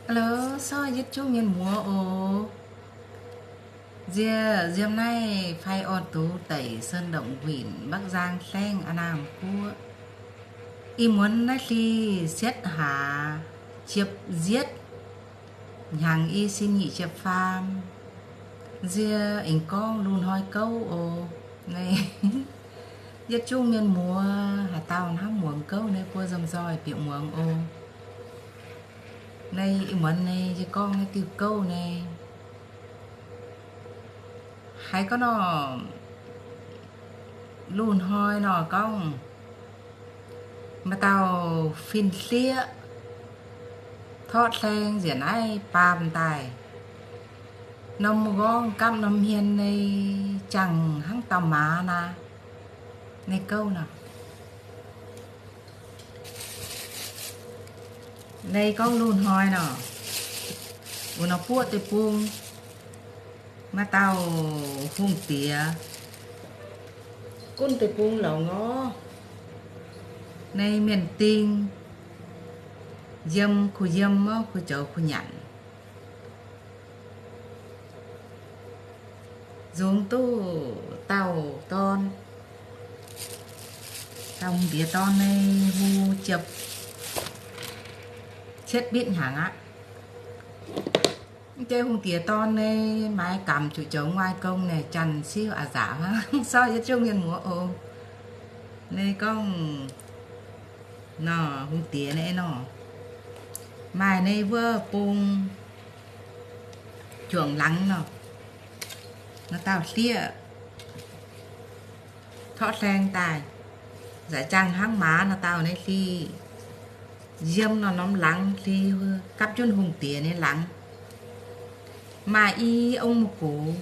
Hello, sorv yietc zungv mienh muoz oc. Nziex nziem naaiv fai orn dux deic Sơn Động, huyện Bắc Giang, แขวง An Nam guoqv. Ih muonz naaiv hli cietv hlaax, ciepv nzietv, hnyangx i sin nyic ziepc faam. Nziex aengx gorngv lungh hnoi gouv oc. Naaiv yietc zungv mienh muoz haaix dauh hnamv muangx gouv naaiv buo nzomh nzoih bieqc muangx oc. Naaiv ih muonz naaiv yie gorngv naaiv diuh gouv naaiv, haiz gorngv nor, lungh hnoi nor gorngv maaih dauh fin-hlieqv torqv hlaeng njiec naaiv baamh daaih, norm m'nqorngv gapv norm hmien naaiv jangx hnangv dauh maaz naaiv. Naaiv gouv nor, naaiv gorngv lungh hnoi nor, wuov nor buoqv deic-bung, maaih dauh hungh diex gunv deic-bung longx orv. Naaiv mienh ding, yiem kuh yiem orv, kuh zoux kuh nyanc, nzungx duqv dauh dorn. Dauh hungh diex dorn naaiv hungh ziepc cietv mbitv hnyangx aqv. Mv deix hungh diex dorn naaiv maaiz gamh zuqc joux nguaaic gong naaic, janx-siuv a'nzauc hnangv. Sorv yietc zungv mienh muoz oc. Naaiv gorngv nor, hungh diex naaiv nor, maaih naaiv wuov bung juangc laangz nor, nor dauh hlieqv torqv hlaeng daaih, nzaic jangx hnangv maaz nor dauh naaiv hli, yiem nor norm laangz hli, gapv junv hungh diex nyei laangz. Maaih i ong mouc gux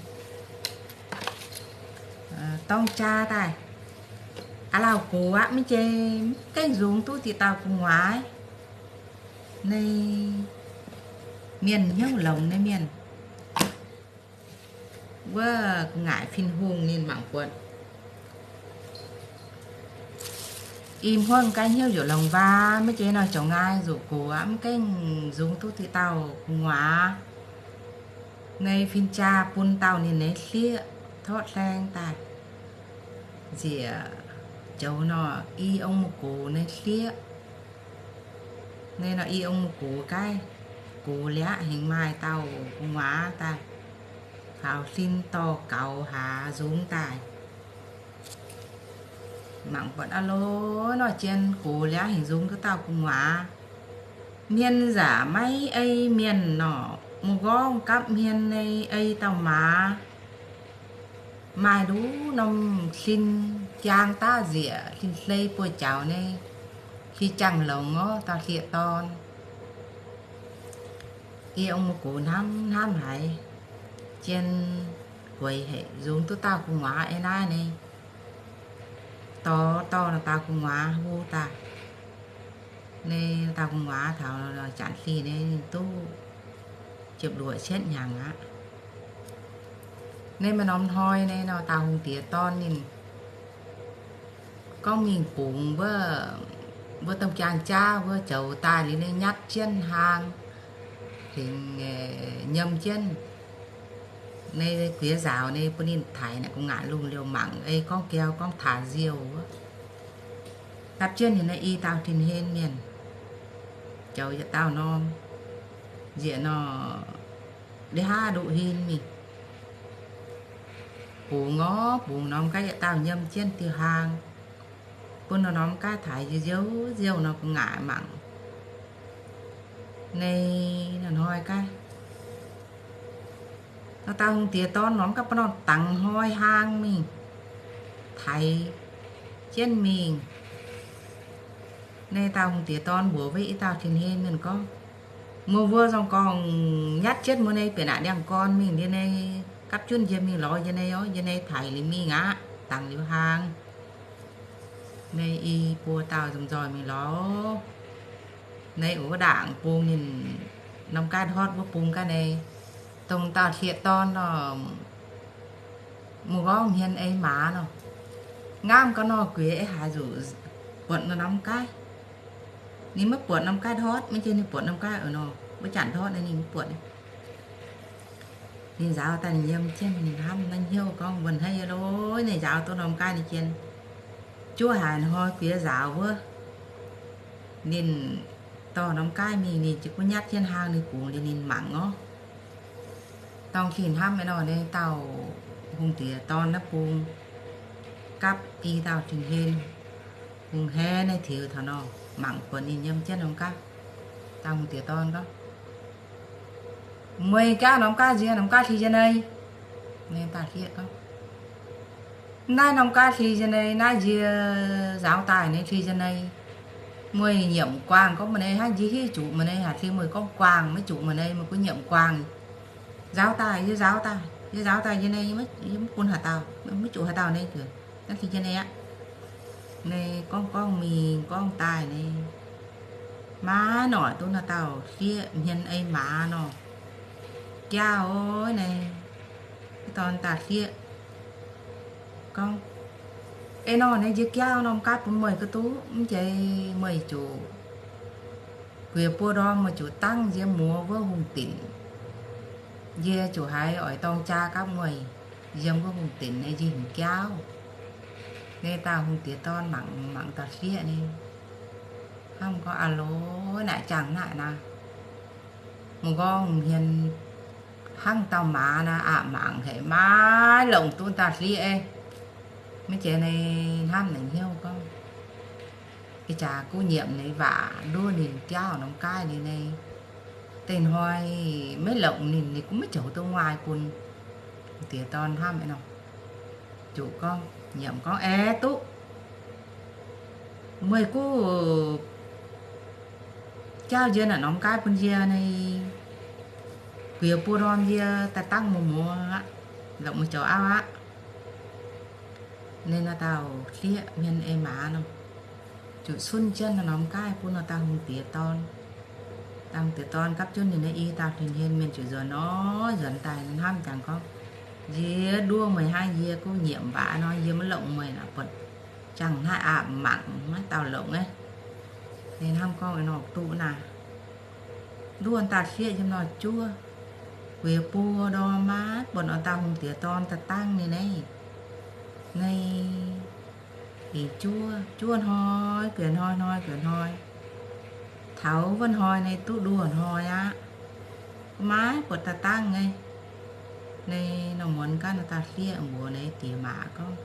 dorng jaa daaih, a'lauh gux aqv, mv jei mv gaengh nzungx duqv diqc dauh gu'nguaaz. Naaiv mienh hnyouv longx naaiv mienh. Wuov gu'nguaaic Fin-Hungh ninh mangc buatc i hmuangv ganh hnyouv njoux longx waac, mv jei nor zoux nqaai nzuqc gox aqv, mv gaengh nzungx duqv diqc dauh gu'nguaaz. Naaiv fin-jaa bun dauh ninh nyei hlieqv torqv hlaeng daaih. Nziex joux nor, i ong mouc gux nyei hlieqv. Naaiv nor i ong mouc gux gaiv, gox liaqv hengx maaih dauh gu'nguaaz daaih, faaux hlim dorh gaux hlaax nzungx daaih. Mangc buatc aav lorz nor jien gox liaqv hengx nzungx duqv dauh gu'nguaaz. Hmien nzaac maiv ei mienh nor, m'nqorngv gapv hmien nyei ei dauh maaz. Maaih nduqc norm hlim jaang daav nzieqc, hlim hlei buoz-jaux nyei, hli jangx longx orv, dauh hlieqv-dorn. Yie ong mouc gux hnamv hnamv haiz, jien gueix haic nzungx duqv dauh gu'nguaaz ei naaiv nyei. Dorh dorh dauh gu'nguaaz hlo daaih. Naaiv dauh gu'nguaaz taux janx hli nyei ninh duqv ziepc luoqc cietv hnyangx aqv. Naaiv maaih norm hnoi nyei nor, dauh hungh diex dorn ninh gorngv mingh bungx wuov, wuov domh jaang-jaav wuov zoux daaih liuz, naaiv nyatv jienv hlang, tengx nyiemc jienv. Naaiv guiex nzaaux nyei bun ninh taaix naaic gu'nguaaic lungh liouh mangc, ei gorngv gaau gorngv taux nziouh wuov. Dapv jienv ninh naaiv i dauh tin-hlen mienh, zoux yietc dauh norm, nzieqc nor, ndeic haav nduqc hin mingh. Bungx orv, bungx norm gaav yietc dauh nyiemc jienv diuh hlang, bun nor norm gaav taaix nziouv nziouv nor gu'nguaaic mangc. Naaiv nor hnoi gaav, nor dauh hungh diex dorn norm gaav bun nor dangx hnoi hlang mingh, taaix jienv mingh. Naaiv dauh hungh diex dorn mbuox wuov i dauh tin-hlen mienh gorngv, Meih mbuo zong gorngv nyatv jienv mbuo nyei bieqc naaic ndiangx-gorn mingh yie nyei, gapv junv yie mingh lorz yie nyei orv, yie nyei taaix liuz mingh aqv, dangx liuz hlang. Naaiv i buo dauh nzunc nzoih mingh lorz. Naaiv wuov ndaangc bung ninh norm gaav ndortv wuov bung gaav nyei, dongh dauh hlieqv-dorn nor, m'nqorngv hmien ei maaz nor, ngamv ga'nor gueix ei haaix nzuqc buatc nor norm gaav. Ninh maiv buatc norm gaav ndortv, maiv zeiz ninh buatc norm gaav oc nor, wuov janc ndortv naaiv ninh mv buatc. Ninh nzaaux daaih ninh yiem jienv ninh hnamv naaiv hnyouv gorngv, wuonh haiv yie lorqc, ninh nzaaux duqv norm gaav ninh jien. Juov haic hnoi guiex nzaaux wuov, ninh dorh norm gaav mingh, ninh ziouc gunv nyatv jienv hlang ninh gux liuz ninh mangc orv. Dorng zinh hnamv nyei nor, ninh dauh hungh diex dorn naaiv bung gapv i dauh tin-hlen, hungh haiv naaiv tiux taux nor, mangc buatc ninh yiem jienv norm gaav. Dauh hungh diex dorn gorngv, Mueiz gaav norm gaav nzie, norm gaav hli yie nor. Ninh dauh hlieqv gorngv, Naaiv norm gaav hli yie nor, naaiv nzie nzaaux daaih nyei hli yie nor. Mueiz nyiemc guangc gorngv meih nor, hnangv nzie hiuv zuqc meih nor, haaix hli mueiz gorngv guangc maiv zuqc meih nor, meih gunv nyiemc guangc. Nzaaux daaih, yie nzaaux daaih, yie nzaaux daaih yie nor, yie maiv bun haaix dauh, maiv zuqc haaix dauh nor, naaiv hli yie nor aqv. Nor gorngv gorngv mingh gorngv daaih nor, maiv noic duqv naaiv dauh hlieqv hmien ei maaz nor, jaauv nor. Dorn daaih hlieqv gorngv, Ei nor, naaiv nzie jaauv norm gaav bun meih ga'duqv, mv zeiz meih ziouc guiex buo ndorm meih ziouc dangv nzie muoz wuov hungh dinc. Nzie ziouc haiz oix dorng jaa gapv meih yiem wuov hungh dinc nor, nzie hingx jaauv. Naaiv dauh hungh diex dorn mangc mangc dauh hlieqv nor, hnamv gorngv, Aa lorz, naaic jangx naaic naaic, mv gorngv hmien hnangv dauh maaz naaic, aqc mangc haic, maiv longc duqv dauh hlieqv. Maiv zeiz nor, hnamv naaic hnyouv gorngv, Ih jaax gunv nyiemc ninh waac nduov ninh jaauv norm gaav ninh nor, deix hnoi maiv longc ninh, ninh gunv maiv joux duqv nguaai bun. Diex dorn hnamv nor, zuqc gorngv nyiemc gorngv, Aeqv, duqv, meih gunv jaauv nzie naaic norm gaav bun yie nor, guiex buo ndorm yie daaih dangv meih muoz aqv, longc meih joux auv aqv. Naaiv nor dauh hlieqv hmien ei maaz nor, zuqc cunv jienv norm gaav bun nor dauh hungh diex dorn. Dauh hungh diex dorn gapv jienv ninh naaiv i dauh hlen hlen mienh ziouc nzuonx nor, nzuonx daaih hnamv jangx gorngv, Nzie nduov meih hnangv yie gunv nyiemc waac nor, yie maiv longc meih naaic, buatc jangx hnangv aqc mangc maiv dauh longc aqv. Ninh hnamv gorngv, Nor duqv naaic, nduov daaih hlieqv yiem nor juov, guiex buo ndorm aqv, buatc nor dauh hungh diex dorn daaih dangv ninh naaiv, naaiv ih juov, juov hnoi guiex hnoi, hnoi guiex hnoi, taux wuov hnoi naaiv duqv nduov hnoi aqv, maiv buatc daaih dangv naaiv. Naaiv nor muonz gaav nor dauh hlieqv mbuox naaiv diex maac gorngv,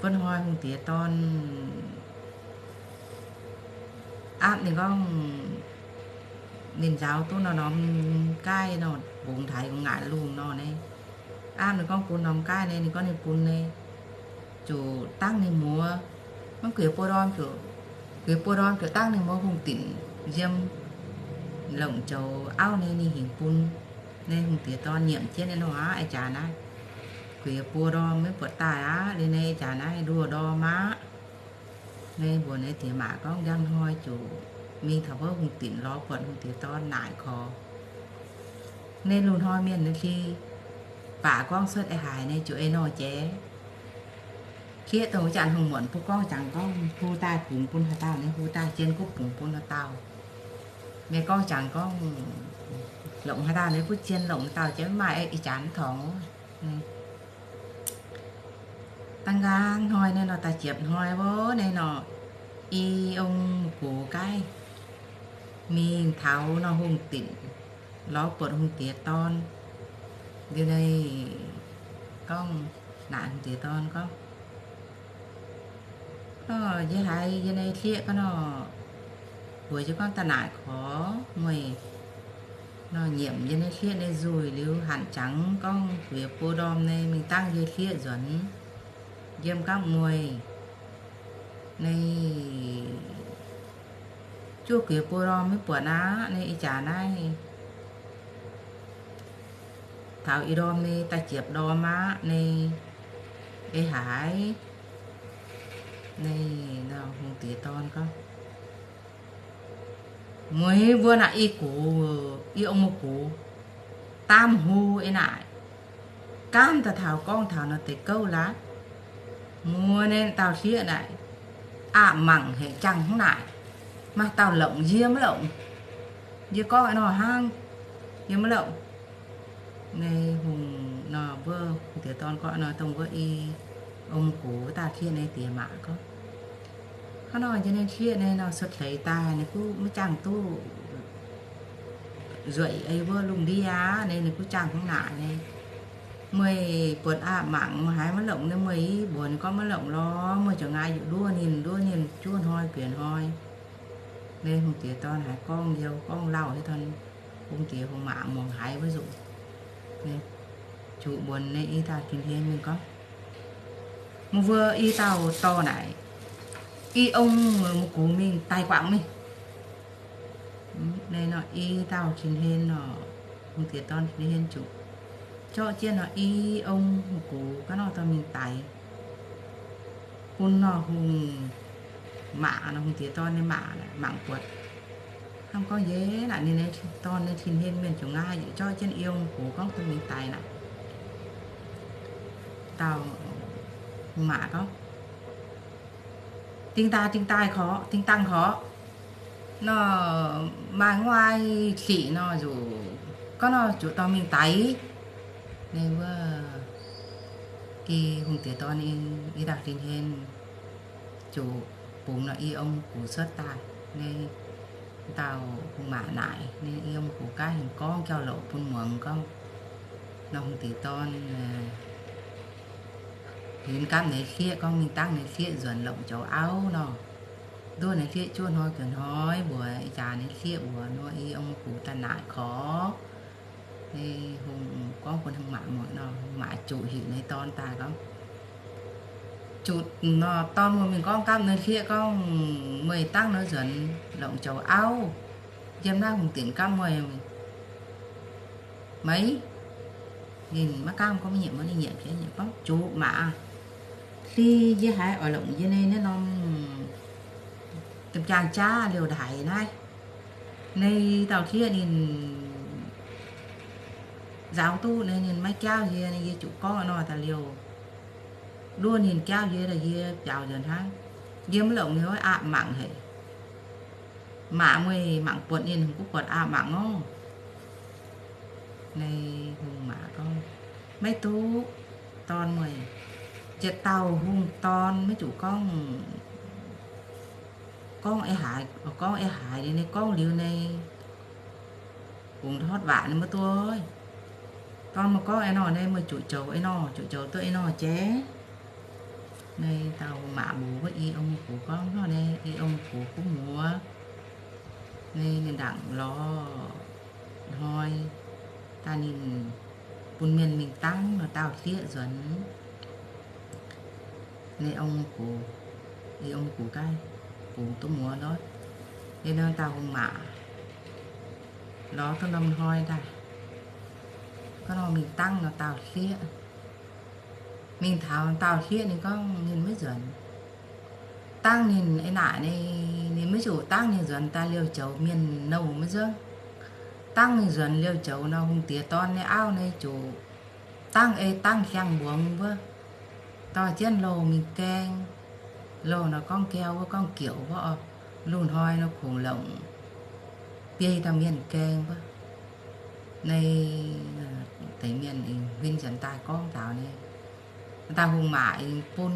wuov hnoi hungh diex dorn aapv ninh gorngv ninh nzaaux duqv nor norm gaav nor, mbungx taux yungz ngaanc lungh nor naaiv, aapv ninh gorngv bun norm gaav naaiv, ninh gorngv ninh bun naaiv, zuqc dangv ninh muoz, maiv guiex buo ndorm zuqc, guiex buo ndorm zuqc dangv ninh muoz hungh dinc yiem, longc joux auv naaiv ninh hingc bun. Naaiv hungh diex dorn nyiemc jienv naaiv nor aqv, ih jaax naaiv guiex buo ndorm maiv buatc daaih aqv. Liuz naaiv ih jaax naaiv nduov ndorm aqv. Naaiv mbuox naaiv diex maac gorngv, njang hnoi zuqc mingh taux wuov hungh dinc lorz buatc hungh diex dorn naaic korx. Naaiv lungh hnoi mienh naaiv hli baac gorngv cuotv ei haaix, naaiv zuqc ei nor jiex. Hlieqv dongh wuov janx hungh muonc bun gorngv jangx gorngv hu daaih bungx bun haaix dauh, naaiv hu daaih jien gunv bungx bun haaix dauh. Mienh gorngv jangx gorngv longc haaix dauh, naaiv butv jien longc dauh jiex mv maaih, ih jaax mv torngx wuov. Da'nqaang hnoi naaiv nor, da'jiepc hnoi wuov naaiv nor, i ong mv gox gaav mingh taux nor hungh dinc lorz buatc hungh diex dorn. Liuz naaiv gorngv, naaic hungh diex dorn gorngv, Yie haiz yie naaiv hlieqv ga'nor, mbuox yie gorngv da'naaic korx mueiz nor, nyiemc yie naaiv hlieqv naaiv nzuih liuz hanc jangx gorngv guiex buo ndorm naaiv mingh dangv yie hlieqv nzuonx yiem gapv mueiz. Naaiv juov guiex buo ndorm maiv buatc aqv. Naaiv ih jaax naaiv taux ih ndorm naaiv da'jiepc ndorm aqv. Naaiv ei haaix? Naaiv hungh diex dorn gorngv, Mueiz mbuo naaic i gux, i ong mbuo gux, daamv hlo ei naaic, gaanv daaih taux gorngv taux nor deix gouv laaix. Muoz naaiv dauh hlieqv naaic, aqc mangc haic, jangx hnangv naaic. Maaih dauh longc, yie maiv longc. Yie gorngv nor hnangv, yie maiv longc. Naaiv hungh nor mbuo hungh diex dorn gorngv nor dongh wuov i ong gux wuov dauh hlieqv naaiv diex maac gorngv, hnangv nor yie naaiv hlieqv naaiv nor cuotv hleix daaih ninh kuv maiv jangx duqv nzueic ei wuov lungh ndiev aqv. Naaiv ninh kuv jangx hnangv naaic naaiv. Meih buatc aqv mangc meih haiz maiv longc naaiv, meih i mbuox ninh gorngv maiv longc lorz, meih ziouc nqa'haav yuoqc nduov ninh, nduov ninh juov hnoi bieqc hnoi. Naaiv hungh diex dorn haiz gorngv liuz gorngv lauh hiuv dorn, hungh diex hungh maac muangx haiz wuov nzunc, zuqc mbuonx naaiv i dauh tin-hlen mingh gorngv, mbuo i dauh dorh naaic i ong mv gux mingh daaih guangc mingh. Naaiv nor i dauh tin-hlen nor, hungh diex dorn tin-hlen zuqc zorqv jienv nor i ong mv gux gaav nor dorh mingh daix bun nor hungh maac nor, hungh diex dorn nyei maac mangc buatc. Hnangv gorngv yie naaic ninh nyei dorn nyei tin-hlen mienh ziouc nqa'haav yietc zorqv jienv i ong mv gux gorngv dorh mingh daix naaic. Dauh hungh maac gorngv, ding daaih, ding daaih korc, ding dangh korc. Nor maaih nguaaic sic nor zuqc gorngv nor zuqc dorh mingh daix. Naaiv wuov i hungh diex dorn i dauh tin-hlen zuqc bungx nor i ong mv gux cuotv daaih. Naaiv dauh hungh maac naaic, naaiv i ong mv gux gaav hingh gorngv jauv-louc bun muangx gorngv, nor hungh diex dorn hinx gapv naaiv hlieqv gorngv mingh dangv naaiv hlieqv nzuonx longc joux auv nor, nduov naaiv hlieqv juov hnoi guonx hnoi mbuox ih jaax naaiv hlieqv mbuox nor i ong mv gux daaih naaic korc. Naaiv hungh gorngv bun hungh maac muangx nor, hungh maac zuqc heuc naaiv dorn daaih gorngv, zuqc nor dorn muoz mingh gorngv gapv naaiv hlieqv gorngv, meih dangv naaiv nzuonx longc joux auv, yiem naaiv hungh dinc gapv meih. Maiv, ninh maiv gaamv gorngv maiv nyiemc, maiv nyiemc, nyiemc gorngv zuqc maah. Hlei yie haiz oix longc yie naaiv, naaiv norm jam jaang jaav liouh ndaaix naaiv, naaiv dauh hlieqv ninh nzaaux duqv naaiv, ninh maiv jaauv yie, yie zuqc gorngv nor daaih liouh. Nduov ninh jaauv yie, yie biaux nzunc hnangv. Yie maiv longc ninh aqv, mangc haic. Maah, meih mangc buatc ninh, guv buatc aqv, mangc orv. Naaiv hungh maac gorngv, maiv duqv, dorn meih, yietc dauh hungh dorn maiv zuqc gorngv, gorngv ei haaix, gorngv ei haaix, ninh gorngv liuz naaiv bungx ndortv waac ninh maiv duqv. Dorn meih gorngv ei nor naaiv, meih zuqc zoux ei nor, zuqc zoux duqv ei nor jaax. Naaiv dauh maac mbuox wuov i ong mv gux gorngv nor naaiv, i ong mv gux guv muoz, naaiv ninh ndaangc lorz hnoi daaih ninh bun mienh mingh dangv nor dauh hlieqv nzuonx. Naaiv ong mv gux, i ong mv gux gaav bungx duqv muoz lorz. Naaiv nor dauh hungh maac lorz duqv norm hnoi daaih, gorngv nor mingh dangv nor dauh hlieqv. Mingh taux dauh hlieqv ninh gorngv ninh maiv nzuonx. Dangv ninh ei naaic, ninh maiv zuqc dangv ninh nzuonx daaih liouh joux mienh nouh maiv nzungv. Dangv ninh nzuonx liouh joux nor, hungh diex dorn nyei auv naaiv zuqc dangv ei dangv siang-mbuongx wuov, dorh jienv louh mingh gaeng. Louh nor gorngv gaeng wuov, gorngv gioux wuov oc. Lungh hnoi nor kungx longc biei dauh mienh gaeng wuov. Naaiv deix mienh huin nzuonx daaih gorngv taux naaiv, dauh hungh maac aengx bun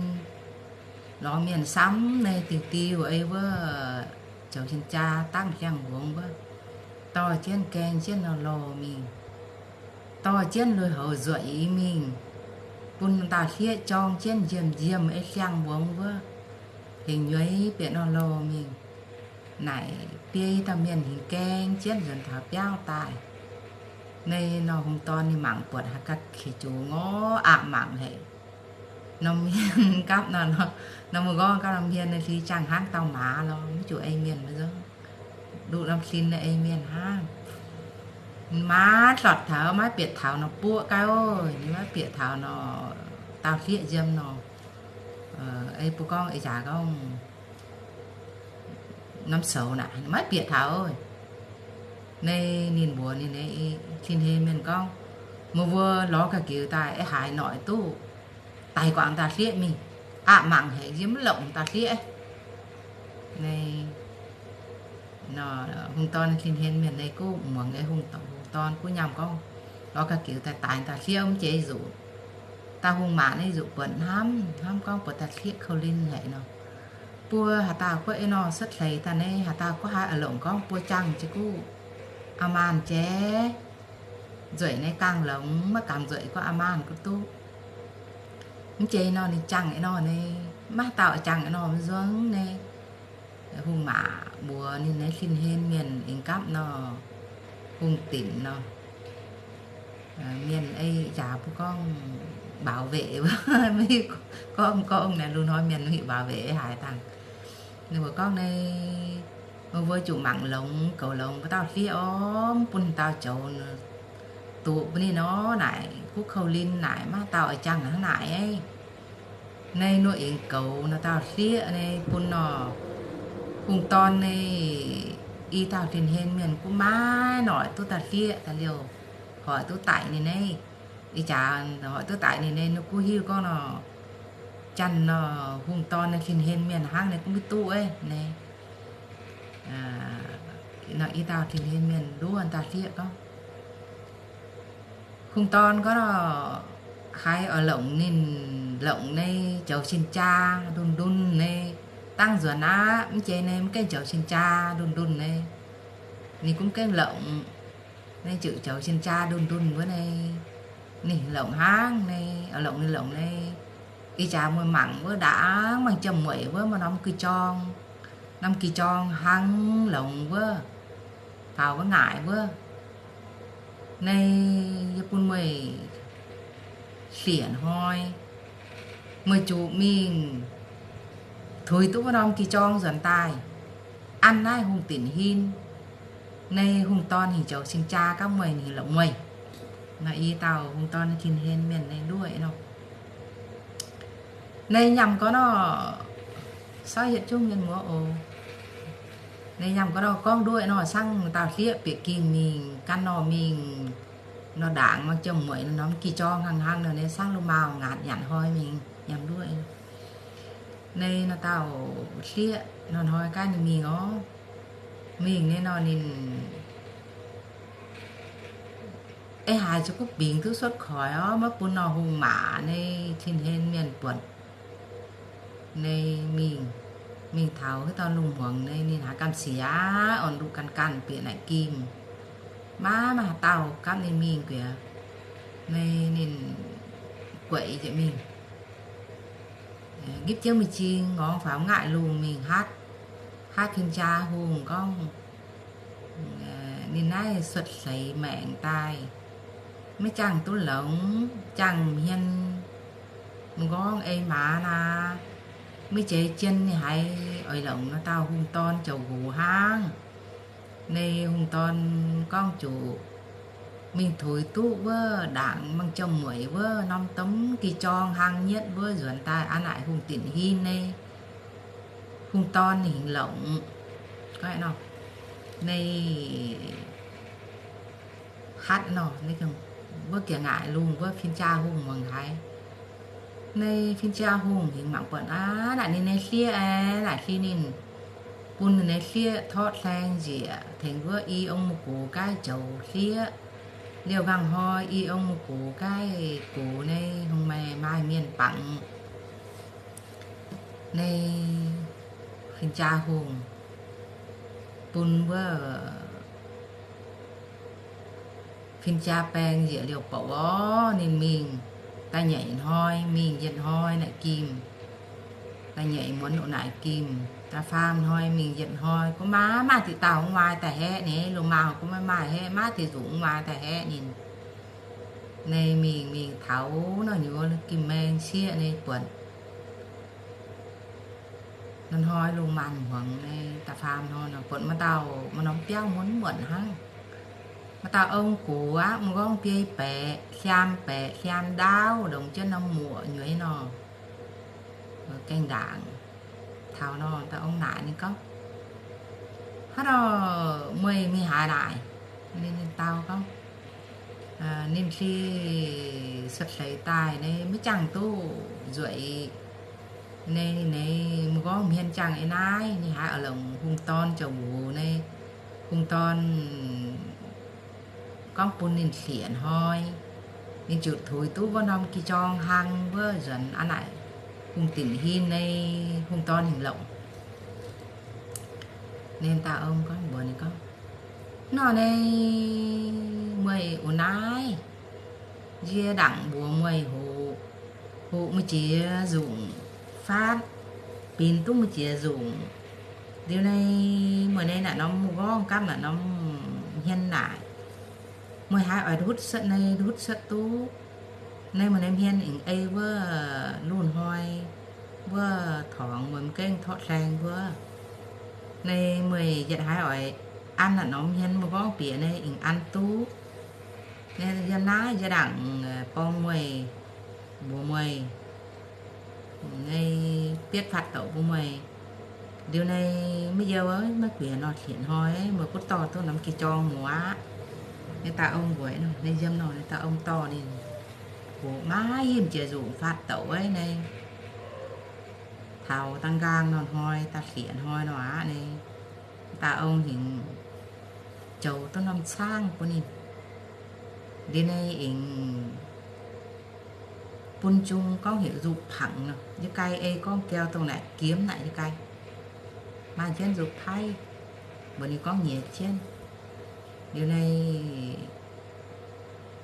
lorz mienh samv naaiv diuh diuh ei wuov joux cien jaa dangv siang-mbuongx wuov, dorh jienv gaeng jienv nor louh mingh, dorh jienv lui-houx nzueic mingh, bun dauh hlieqv jorng jienv njiemh njiemh ei siang-mbuongx wuov, hengx nyueiz bieqc nor louh mingh. Naaic biei dauh mienh hingx gaeng jienv nzuonx taux biauv daaih. Naaiv nor hungh dorn ninh mangc buatc haaix ga'qiex zuqc ngorc aqv mangc haic. Norm hmien gapv nor, norm mbuo gorngv gapv norm hmien naaiv hli jangx hnangv dauh maaz lorh, mv zuqc ei mienh maiv nzungv. Nduqc norm hli naaiv ei mienh hnangv. Maiv hlotc taux, maiv bieqc taux nor buoqv gau, ninh maiv bieqc taux nor, dauh hlieqv nziem nor, ei mbuo gorngv ei jaax gorngv norm soux naaic maiv bieqc taux. Naaiv ninh mbuox ninh nyei tin-hlen mienh gorngv, meih mbuo lorz ga'njiec daaih ei haaix noic duqv daic guangc dauh hlieqv mingh, aqv mangc haic, yie maiv longc dauh hlieqv. Naaiv Nor, hungh dorn cin-hlen mienh naaiv guv muangx ei hungh dorn, hungh dorn guv nyaanh gorngv, lorz ga'gux daaih daix dauh hlieqv mv jiex zuqc. Dauh hungh maac naaiv zuqc buatc hnamv, hnamv gorngv buatc daaih hlieqv kouv linh haic nor. Buo haaix dauh guv ei nor cuotv hleix daaih naaiv, haaix dauh guv haiz oix longc gorngv buo jangh jiex guv, aa maanh jiex, nzueic naaiv gangh longx, maiv gamh nzueic guv aa maanh guv duqv. Mv jiex nor ninh jangh ei nor naaiv, maiv dauh jangh ei nor mv nzuonx naaiv. Hungh maac mbuox ninh naaiv cin-hlen mienh aengx gapv nor, hungh dinc nor, mienh ei jaax mbuo gorngv bảo vệ, gorngv gorngv naaiv lungh hnoi mienh mv hiuv bảo vệ ei haaix dangh. Ninh mbuo gorngv naaiv, mbuo zuqc mangc longx, goux longx mbuo dauh hlieqv orv, mv bun dauh joux duqv bun ninh nor naaic, guv kouv linh naaic, maiv dauh oix jangh hnangv naaic. Naaiv nor aengx goux nor dauh hlieqv naaiv bun nor, hungh dorn naaiv i dauh cin-hlen mienh guv maiv noic duqv dauh hlieqv daaih liouh, hoic duqv daic ninh naaiv. Ih jaax hoic duqv daic ninh naaiv, ninh guv hiuv gorngv nor, janx nor, hungh dorn naaiv cin-hlen mienh hnangv naaiv guv maiv duqv naaiv. Nor i dauh cin-hlen mienh nduov dauh hlieqv gorngv, hungh dorn gorngv nor, haiz oix longc ninh, longc naaiv joux cing-jaa ndunh ndunh naaiv dangv nzuonx aqv. Mv jiex naaiv mv gaengh joux cing-jaa ndunh ndunh naaiv, ninh gunv gaengh longc. Naaiv zuqc joux cing-jaa ndunh ndunh wuov naaiv, ninh longc hnangv naaiv, oix longc ninh longc naaiv. Ih jaax mueiz mangc wuov ndaangc mangc jiem mueic wuov maaih norm gui jorng, norm gui jorng hnangv longx wuov, faaux wuov ngaaic wuov. Naaiv yie bun meih siec hnoi, meih zuqc mingh tuix duqv wuov norm gui jorng nzuonx daaih, an naaiv hungh dinc hin. Naaiv hungh dorn hingh joux cing-jaa gapv meih, ninh longc meih. Nor i dauh hungh dorn cin-hlen mienh naaiv nduov nor, naaiv nyaanh gorngv nor, sorry yietc zungv mienh muoz oc. Naaiv nyaanh gorngv nor gorngv nduov nor, cangv dauh hlieqv bieqc ging mingh, gan nor mingh, nor ndaangc mangc jiem mueic nor norm gih jorng hnangv hnangv nor, naaiv cangv lu maauh ngaatc nyanc hnoi mingh nyaanh nduov. Naaiv nor dauh hlieqv nor hnoi gaav ninh mingh orv, mingh naaiv nor ninh ei haaix zuqc guv bingx duqv cuotv koix orv, maiv bun nor hungh maac naaiv cin-hlen mienh buatc. Naaiv mingh, mingh taux haaix dorn lungh muangx naaiv ninh haaix gamh siax orn-luqv ganh ganh bieqc naaic gimh. Maiv maaih haaix dauh gapv ninh mingh guiex. Naaiv ninh gueic njiec mingh, gipv jienv mingh jing ngorngv faaux ngaaic lungh mingh hatv, hatv fin-jaa hungh gorngv, ninh naaiv cuotv seix maengc daaih, maiv jangh duqv longx, jangh hmien, m'nqorngv ei maaz aqv. Maiv zeiz jien ninh haiz oix longc nor dauh hungh dorn ziouc nqox hnangv. Naaiv hungh dorn gorngv zuqc mingh tuix duqv wuov ndaangc mangc jiem mueic wuov norm domh gih jorng hlang nyetv wuov nzuonx daaih aqv, naaic hungh dinc hin naaiv. Hungh dorn ninh hingx longc. Naaiv hatv nor, wuov ga'ngaaic lungh wuov fin-jaa hungh muangx haiz. Naaiv fin-jaa hungh hingx mangc buatc aqv, naaic ninh nyei hlieqv aeqv, naaic hlieqv ninh bun ninh nyei hlieqv torqv hlaeng njiec tengx wuov i ong mungh gux gaaih zoux hlieqv. Liouh nqaang hnoi i ong mungh gux gaaih gux naaiv hungh maaih maaih mienh bangc. Naaiv fin-jaa hungh bun wuov fin-jaa baeng njiec liouh bouc orv, ninh mingh da'nyeic hnoi, mingh yietc hnoi naaic gimh, da'nyeic muonz oc naaic gimh, da'faam hnoi mingh yietc hnoi, gunv maiv maaih diqc dauh mv maaih daaih haeqv ninh, loz-maauh gunv maiv maaih haeqv, maiv diqc nzunc mv maaih daaih haeqv ninh. Naaiv mingh mingh taux nor nyuoz gimh maeng sieqv naaiv buatc Nor hnoi lungh maanz hmuangx naaiv da'faam hnoi nor buatc maaih dauh maaih norm biauv muonz muonc hnangv. Maaih dauh ong-gux aqv, m'nqorngv biei baeqc, siaam baeqc, siaam ndaauv, ndongc jienv norm muoqc nyueiz nor, gaengh ndaangc. Taux nor dauh ong naaic ninh gorngv, Haaix nor meih mingh haaix naaic? Ninh dau gorngv, Ninh si suotv hleix daaih naaiv maiv jangx duqv nzueic. Naaiv ninh m'nqorngv hmien jangx ei naaiv, ninh haiz oix longc hungh dorn ziouc nqox naaiv. Hungh dorn gorngv bun ninh siec hnoi, ninh ziouc tuix duqv wuov norm gi jorng hlang wuov nzuonx aqv naaic, hungh dinc hin nyei hungh dorn hingh longc. Ninh dauh ong gorngv mbuox ninh gorngv, Nor nyei, mueih uc naaiv, yie ndaangc mbuox mueih hoqc, hoqc mueiz jiex nzunc faatv, binc duqv mueiz jiex nzunc. Liuz nyei, mueih nyei naaic norm m'nqorngv gapv naaic norm hmien naaic, mueih haiz oix ndutv cuotv nyei, ndutv cuotv duqv. Nyei mueih nyei hmien aengx ei wuov luh hnoi wuov torngx mueiz m'gengh torqv hlaeng wuov. Nyei mueih yietc haiz oix an naaic norm hmien m'nqorngv bieqc nyei aengx an duqv. Nyei yiem naaiv yie ndaangc borng mueih, mbuox mueih, nyei bietv fatv douc bun mueih. Liuz nyei, maiv youh, maiv guiex nor, siec hnoi mueiz gunv dorh duqv norm gi jorng muoz aqv. Nyei dauh ong mbuox nor, nyei yiem nor, nyei dauh ong dorh ninh hoqc maiv himv jiex nzunc fatv douc nyei. Taux da'nqaang nor hnoi, da'siec hnoi nor aqv nyei, dauh ong hingx zoux duqv norm caangv bun ninh. Liuz nyei aengx bun jung gorngv heuc nzuqc pangc nor, yie gai ei gorngv jauv dongh naaic giemv naaic yie gai. Maaih jienv nzuqc paiv, mbuox ninh gorngv nyiex jienv. Liuz nyei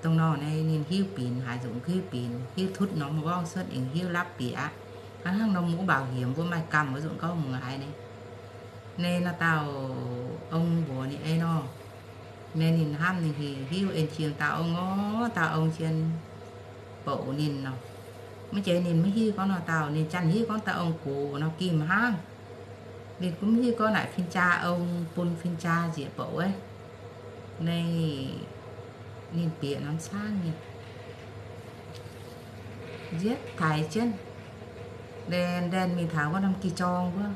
dongh nor nyei ninh hiuv binc, haaix nzunc hiuv binc, hiuv tutv norm m'nqorngv cuotv, aengx hiuv lapv bieqc aqv. Hnangv hnangv norm mbuo mbaaux hiemx mbuo maaih gamh wuov nzunc gorngv mueiz haiz nyei. Nyei nor dauh ong mbuox ninh ei nor, nyei ninh hnamv ninh hiuv en jiex dauh ong orv, dauh ong jien bouc ninh nor. Maiv jeiz ninh maiv hiuv gorngv nor dauh, ninh janx hiuv gorngv dauh ong gox nor gim hnangv. Ninh gunv maiv hiuv gorngv naaic fin-jaa ong bun fin-jaa nzieqc bouc wuov. Nyei ninh bieqc norm caangv nyei, nzietv taaix jienv, ndaen-ndaen mingh taux wuov norm gi jorng wuov,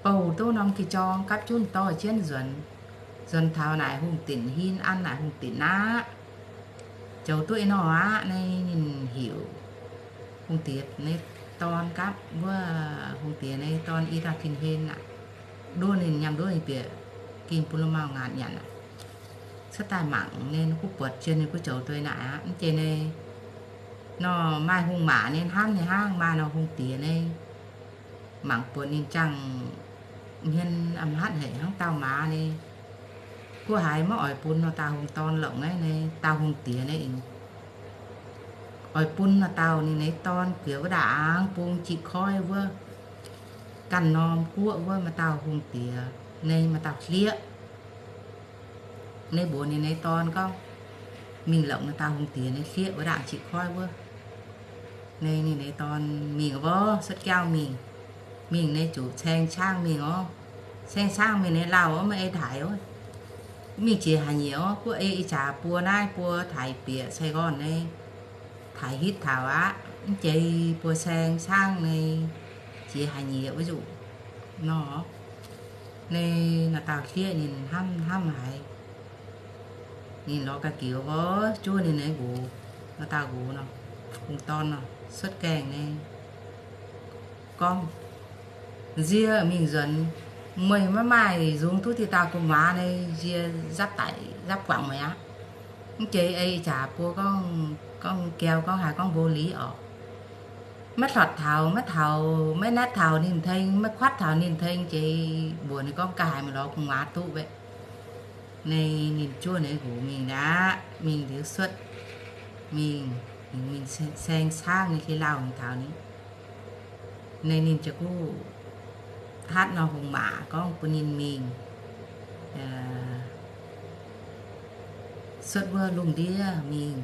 bouh duqv norm gi jorng gapv junv dorh jienv nzuonx. Nzuonx taux naaic hungh dinc hin, an naaic hungh dinc aqv. Zoux duqv ih nor aqv. Nyei ninh heuc hungh diex nyei dorn gapv wuov, hungh diex nyei dorn i dauh tin-hlen aqv. Nduov ninh, nyanc nduov ninh bieqc ging bun lu maauh ngaatc nyanc aqv. Cuotv daaih mangc nyei, ninh gunv buatc jien ninh gunv zoux dueiv naaic aqv. Mv jeiz nyei nor maaih hungh maac nyei hnamv nyei hnangv, maaih nor hungh diex nyei mangc buatc ninh jangx hmien a'hnatv haic hnangv dauh maaz nyei. Guv haiz maiv oix bun nor dauh hungh dorn longc naaiv nyei, dauh hungh diex nyei aengx oix bun nor dauh ninh nyei dorn guiex wuov ndaangc bung jiv koiv wuov, ganh norm guoqv wuov maaih dauh hungh diex nyei, maaih dauh hlieqv. Nyei mbuox ninh nyei dorn gorngv, mingh longc nor dauh hungh diex nyei hlieqv wuov ndaangc jiv koiv wuov. Nyei ninh nyei dorn mingh wuov, cuotv jauv mingh. Mingh nyei zuqc caeng caangv mingh orv. Caeng caangv mingh nyei lauh orv, maiv ei taaix orv. Mingh jiex haaix nyieqc orv, guv ei ih jaax buo naaiv buo taaix bieqc Saigon nyei, taaix hitv taux aqv. Mv jeiz buo caeng caangv nyei, jiex haaix nyieqc wuov nzuqc nor. Nyei nor dauh hlieqv ninh hnamv hnamv haiz, ninh lorz ga'nyiec wuov, juov ninh nyei nqox, nor dauh nqox nor, hungh dorn nor, cuotv gaengh nyei gorngv, nzie mingh nzuonx, meih maiv maaih nzungx duqv diqc dauh gu'nguaaz nyei, nzie nzapv daic nzapv guangc meih aqv. Mv jeiz ei jaax buo gorngv, gorngv jauv gorngv haaix gorngv mbuo liuz orqc. Maiv hlotc taux, maiv taux, maiv naetv taux ninh teng, maiv kuatv taux ninh teng, jiex mbuox ninh gorngv ga'haaix meih lorz gu'nguaaz duqv wuov. Nyei ninh juov ninh nqox mingh aqv. Mingh liuz cuotv mingh, mingh saeng caangv nyei, se lauh mingh taux ninh. Nyei ninh ziouc kuv hatv nor hungh maac gorngv bun ninh mingh cuotv wuov lungh ndiev mingh,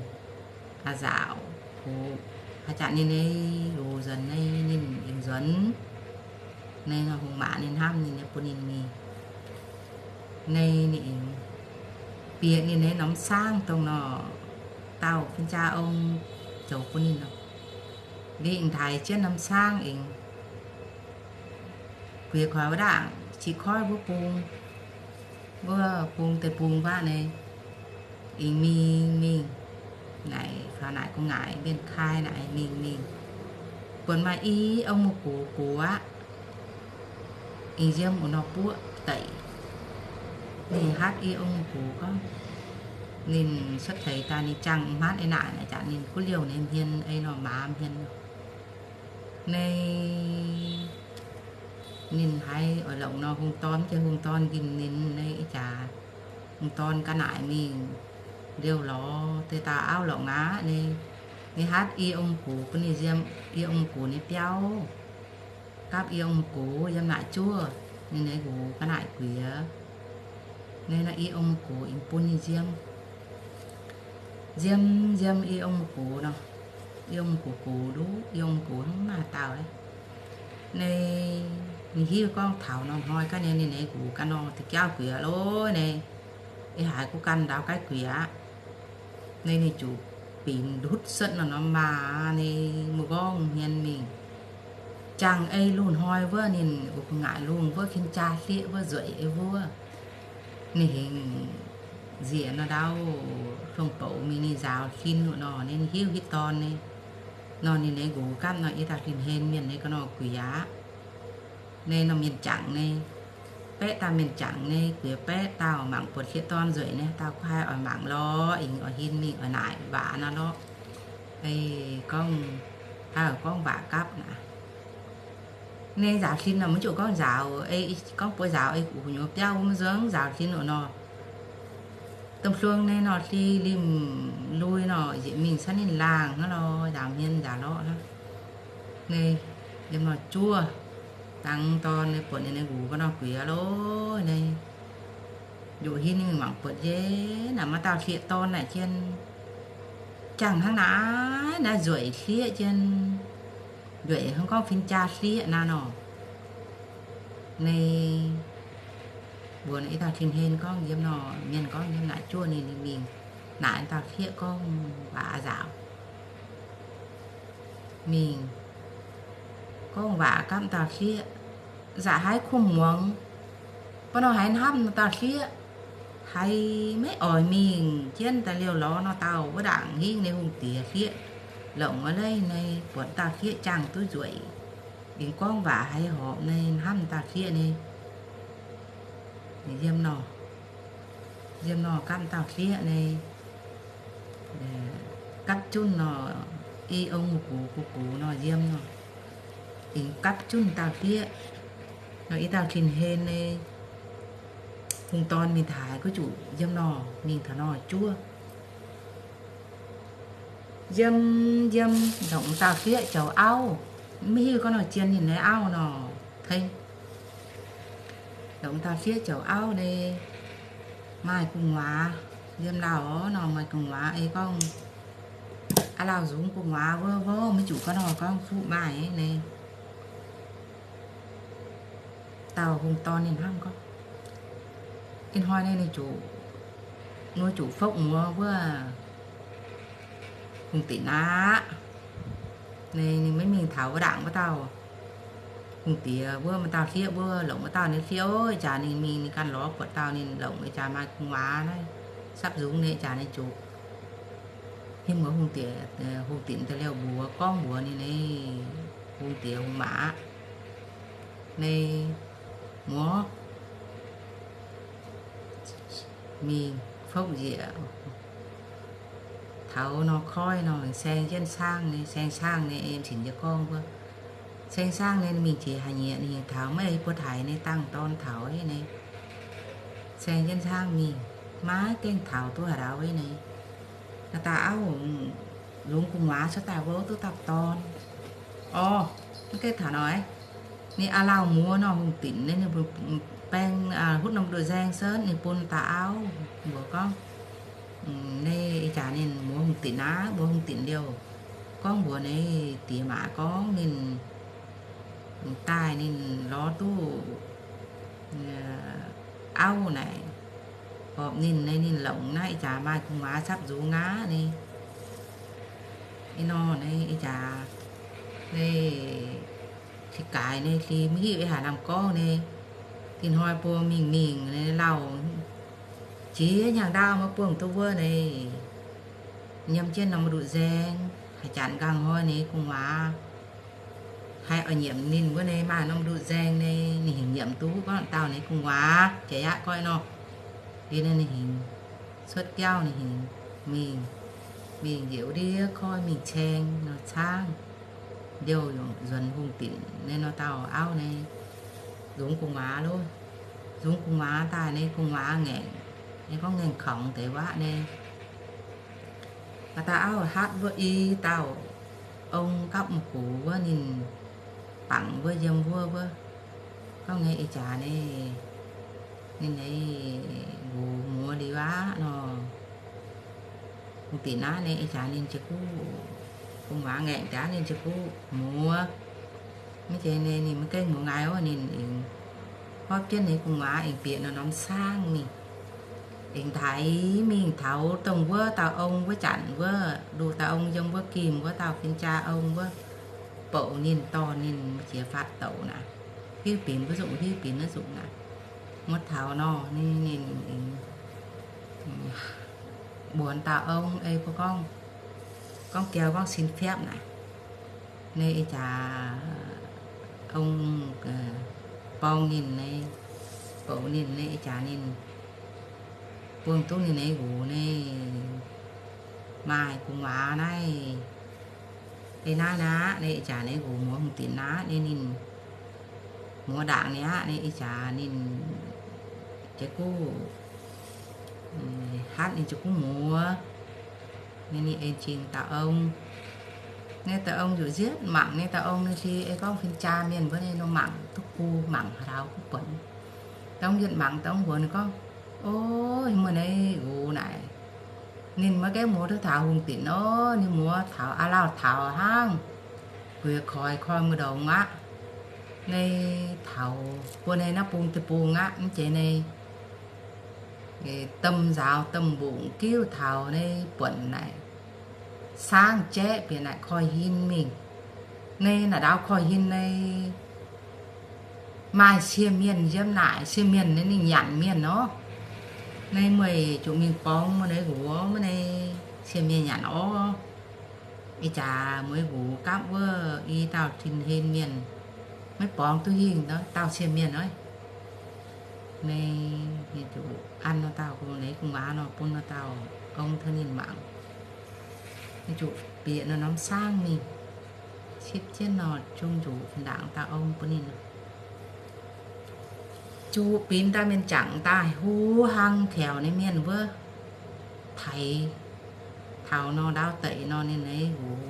a'nzaaux hoqc, haaix zanc ninh nyei loz nzuonx nyei ninh aengx nzuonx. Nyei nor hungh maac ninh hnamv ninh nyei bun ninh mingh. Nyei ninh aengx bieqc ninh nyei norm caangv dongh nor dauh fin-jaa ong zoux bun ninh nor. Ninh aengx taaix jienv norm caangv aengx guiex koix wuov ndaangc jiv koiv wuov bung, wuov bung deic-bung wuov nyei, aengx mingh mingh naaic faaux naaic gu'nguaaic mienh kai naaic mingh mingh, buatc maaih i ong mouc gox gox aqv, aengx yiem wuov nor buoqv deic. Ninh hatv i ong gux gorngv, ninh cuotv seix daaih ninh jangx hmatv ei naaic, naaic jaax ninh guv liouh nyei hmien, ei nor maaz hmien. Nei, ninh haiz oix longc nor hungh dorn, mv jiex hungh dorn nqemh ninh, nei, ih jaax hungh dorn ga'naaic mingh liouh lorz deix dauh auv longc aqv. Nei, ninh hatv i ong gux bun ninh nziem, i ong gux nyei biauv, gapv i ong gux yiem naaic juov, ninh nyei nqux ga'naaic guiex. Nei, nor i ong gux aengx bun ninh nziem, nziem, nziem i ong gux nor, i ong gux gux nduqv, i ong gux hnangv maaih dauh. Nei, ninh hiuv gorngv taux nor hnoi ga'naaiv ninh nyei nqux ganh nor deix jauv guiex lorqc. Nei, ih haiz guv ganh ndau gaiv guiex aqv. Nei, ninh zuqc binc ndutv setv nor norm maaz, nei, mbuo gorngv hmien mingh jangx ei lungh hnoi wuov ninh oix gu'nguaaic lungh wuov fin-jaa hlieqv wuov nzueic ei wuov. Ninh hingh nzieqc nor ndau, fong bouc mingh ninh nzaaux sin wuov nor, ninh hiuv hitv dorn nyei. Nor ninh nyei nqux gapv nor i dauh sin-hlen mienh nyei ga'nor guiex aqv. Nei, norm mienh jangc nei, baeqv dauh mienh jangc nei, guiex baeqv dauh mangc buatc hlieqv dorn nzueic nei, dauh kuv haih oix mangc lorqc, aengx oix hin mingh oix naaic waac nor lorqc. Ei, gorngv, haaix gorngv waac gapv naaic. Nei, nzaaux sin nor mv zuqc gorngv nzaaux, ei, gorngv buo nzaaux ei gu'nyuoz biauv wuov mv nzuonx, nzaaux sin wuov nor, domh hluong nei nor, hli limh lui nor, nzieqc mingh camv ninh laangh hnangv lorqc, nzaaux hmien nzaaux lorqc hnangv. Nei, yiem nor juov, dangx dorn nei buatc ninh nyei nqux ga'nor guiex lorqc. Nei, njoqc hin ninh mangc buatc, yie, naaic maaih dauh hlieqv dorn naaic jien, jangx hnangv naaiv, naaiv nzueic hlieqv jien, nzueic hnangv gorngv fin-jaa hlieqv naaiv nor. Nei, mbuox i dauh sin-hlen gorngv yiem nor, mienh gorngv yiem naaic juov ninh, ninh mingh naaic dauh hlieqv gorngv waac nzaaux. Mingh gorngv waac gapv dauh hlieqv, zaqc haiv kuh muangx, ba'nor haiz hnamv nor dauh hlieqv, haiz maiv oix mingh jienv daaih liouh lorz nor dauh wuov ndaangc hingv nyei hungh diex hlieqv longc aqv. Leiz nei buatc dauh hlieqv jangx duqv nzueic, ninh gorngv waac haiz horpc nei, hnamv dauh hlieqv nei, yiem nor, yiem nor gapv dauh hlieqv nei, gapv junv nor, i ong gux gux gux nor yiem nor, ninh gapv junv dauh hlieqv nor, i dauh sin-hlen nei, hungh dorn mingh taux haaix guv zuqc yiem nor mingh taux nor juov. Yiem, yiem longc dauh hlieqv joux auv, maiv hiuv gorngv nor zien ninh nyei auv nor, tengx longc dauh hlieqv joux auv nei, maaih gu'nguaaz, yiem lauh nor maaih gu'nguaaz, ei gorngv aav lauh nzungx gu'nguaaz wuov, wuov maiv zuqc gorngv nor gorngv fuqv maaih nei. Dauh hungh dorn ninh hnamv gorngv, ih hnoi ninh, ninh zuqc, ninh zuqc fouv muoz wuov hungh dinc aqv. Ninh, ninh maiv mingh taux wuov ndaangc wuov dauh hungh diex wuov, maaih dauh hlieqv wuov, longc wuov dauh nyei hlieqv, ih jaax ninh mingh ninh ganh lorz buatc dauh ninh longc, ih jaax maaih gu'nguaaz naaiv sapv nzungx nyei, ih jaax ninh zuqc himv muoz hungh diex, hungh dinc daaih liouh mbuox gorngv mbuox ninh nyei hungh diex hungh maa aqv. Nei, muoz, mingh fouv njiec taux nor koiv nor, saeng jienv saangv nyei, saeng saangv nyei, ei cingx jiez gorngv wuov, saeng saangv nyei mingh jiex haaix nyieqc ninh taux maiv buo taaix nyei dangh dorn taux ei nei, saeng jienv saangv mingh, maiv gaengh taux duqv haaix ndau ei nei. Naaiv dauh auv longx gu'nguaaz cuotv daaih wuov duqv dauh dorn. Orv, maiv gaengh taux nor, ninh aav lauh muoz nor hungh dinc, ninh baeng hutv norm nduqc nzaeng senv ninh bun dauh auv mbuox gorngv, nei, ih jaax ninh muoz hungh dinc aqv, muoz hungh dinc liouh gorngv mbuox ninh diex maac gorngv ninh daaih ninh lorz duqv auv naaic, horpc ninh, ninh longc naaiv ih jaax maaih gu'nguaaz capv nzung aqv ni. Ih nor naaiv ih jaax, naaiv hlieqv gaaix naaiv hlieqv mv hiuv ih haaix lamh gorngv naaiv, tin hnoi buo mingh mingh naaiv lauh jiex hnyangx ndaauv maiv buangh duqv wuov naaiv, nyiemc jienv norm nduqc nzaeng, haaix janx nqaang hnoi naaiv gu'nguaaz haih oix nyiemc ninh wuov naaiv, maaih norm nduqc nzaeng naaiv ninh hingh nyiemc duqv gorngv dauh naaiv gu'nguaaz jaax yaac goiv nor. Liuz ninh hingx cuotv jauv, ninh hingx mingh, mingh njiec wuov ndiev koiv mingh caeng nor caangv ndiouh nzuonx hungh dinc nyei nor dauh auv nyei, nzungx gu'nguaaz loh. Nzungx gu'nguaaz daaih nyei, gu'nguaaz ngaengc, nyei gorngv ngaengc kongx deix waac nyei. Maaih dauh auv hatv wuov i dauh ong gapv mv gux wuov, ninh bangc wuov yiem wuov wuov, gorngv nyei, Ih jaax nyei, ninh nyei nqox muoz liuz aqv nor, hungh dinc aqv nyei, ih jaax ninh jiex guv, gu'nguaaz ngaengc daaih ninh jiex guv muoz. Mv zeiz nyei, ninh maiv gaengh muoz ngaih oc. Ninh aengx hopv jienv nyei gu'nguaaz aengx bieqc norm-norm saangv mingh, aengx taaix mingh taux dongh wuov dauh ong wuov janx wuov, nduqc dauh ong yiem wuov gimh wuov dauh fin-jaa ong wuov, bouc ninh, dorh ninh jiex faatv douc naaic, hiuv binc wuov nzunc, hiuv binc wuov nzunc naaic, muoz taux nor, ninh, ninh aengx mbuox dauh ong, ei mbuo gorngv, gorngv jauv gorngv sin fiapv naaic, nyei ih jaax ong borng ninh nyei, bouc ninh nyei, ih jaax ninh buangh duqv ninh nyei nqox nyei, maaih gu'nguaaz naaiv, ei naaiv naaiv aqv nyei, ih jaax ninh nqox muoz hungh dinc naaiv aqv nyei, ninh muoz ndaangc nyei aqv nyei, ih jaax ninh jiex guv hatv ninh jiex guv muoz. Ninh, ninh en jingh dauh ong. Nyei dauh ong nzuqc nzietv mangc nyei dauh ong nyei, ei gorngv fin-jaa mienh mbuo nyei nor mangc duqv gu, mangc haaix dauh gu buonc. Dauh ong yietv mangc, dauh ong mbuox ninh gorngv, O, meih nyei nqox naaic, ninh maiv gaengh muoz duqv taux hungh dinc nor, ninh muoz taux aav lauh taux hnangv, guiex koix koi mueiz-ndongx aqv. Nyei taux buo nyei naaiv bung deic-bung aqv, mv zeiz nyei domh nzaaux domh mbungc giuv taux nyei buonc naaic, saangv jaeqv bieqc naaic koiv-hin mingh. Nyei naaic ndaaux koiv-hin nyei maaih cie mienh yiem naaic, cie mienh nyei ninh nyanc mienh nor. Nyei meih zuqc mingh borngz meih nyei nqox, meih nyei cie mienh nyanc orv. Ih jaax meih nqox gapv wuov i dauh tin-hlen mienh, maiv borngz duqv hingh dauh cie mienh oc. Nyei, ninh zuqc an nor dauh gu'nyeiz gu'nguaaz nor bun nor dauh ong tengx ninh mangc. Ninh zuqc bieqc nor norm saangv mingh, cipv jienv nor, zungv zuqc fih ndaangc dauh ong bun ninh zuqc binc dauh mienh jangc daaih huv hlang taux nyei mienh wuov, taux, taux nor ndau deic nor ninh nyei nqox,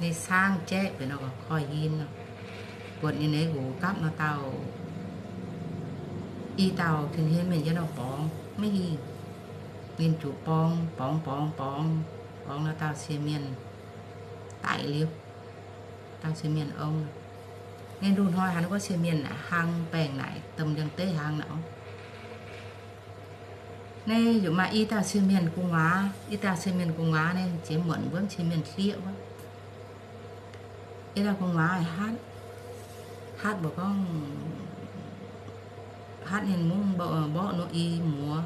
ninh saangv jaeqv bieqc nor koiv-hin nor, buatc ninh nyei nqox gapv nor dauh, i dauh tin-hlen mienh yiem nor borngz maiv hingh. Ninh zuqc borngz, borngz, borngz, borngz, borngz nor dauh cie mienh daic liuz, dauh cie mienh ong. Ninh lungh hnoi haaix nor gorngv cie mienh naaic hlang baengh naaic domh liangx-deiv hlang naaic. Nyei yaac maaih i dauh cie mienh gu'nguaaz, i dauh cie mienh gu'nguaaz nyei ziex muonc wuov cie mienh hlieqv wuov. I dauh gu'nguaaz hatv, hatv mbuo gorngv, hatv ninh mungv mborqv nor i muoz,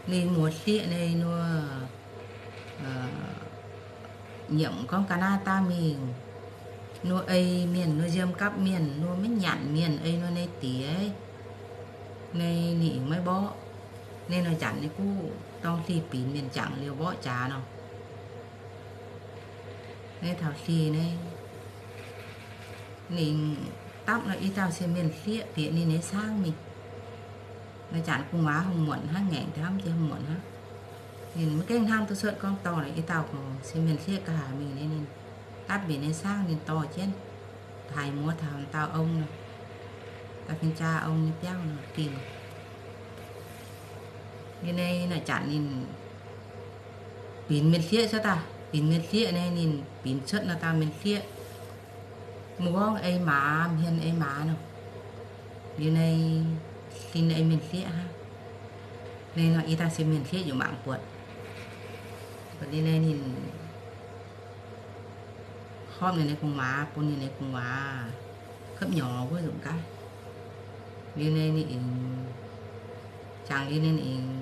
ninh muoz hlieqv nyei nor, nyiemc gorngv ga'naaiv daav mingh, nor ei mienh, nor nziem gapv mienh, nor maiv nyanc mienh, ei nor nyei diex, nyei ninh maiv mborqv. Nyei nor janc nyei guv dorng hlih binc mienh jangc liuz mborqv jaax nor. Nyei taux hlih nyei, ninh dapv nor i dauh cie mienh hlieqv bieqc ninh nyei saangv mingh. Nor janc gu'nguaaz hungh muonc hnangv, ngaengc hnamv jiex hungh muonc hnangv. Ninh maiv gaengh hnamv duqv cuotv gorngv dorh i dauh cie mienh hlieqv nqa'haav mingh nyei, ninh dapv mbic nyei saangv ninh dorh jienv, haiz muoz taux dauh ong nor, dauh fin-jaa ong nyei biauv nor dingh. Yie nyei naaic janc ninh binc mienh hlieqv cuotv daaih, binc mienh hlieqv nyei ninh binc cuotv nor dauh mienh hlieqv, mv gorngv ei maaz, hmien ei maaz nor. Liuz nyei, sin ei mienh hlieqv hnangv. Nyei nor i dauh cie mienh hlieqv yaac mangc buatc. Buatc liuz nyei ninh hopv ninh nyei gu'nguaaz, bun ninh nyei gu'nguaaz gapv nyorx wuov nzunc gaav. Liuz nyei ninh aengx, jangx liuz nyei ninh aengx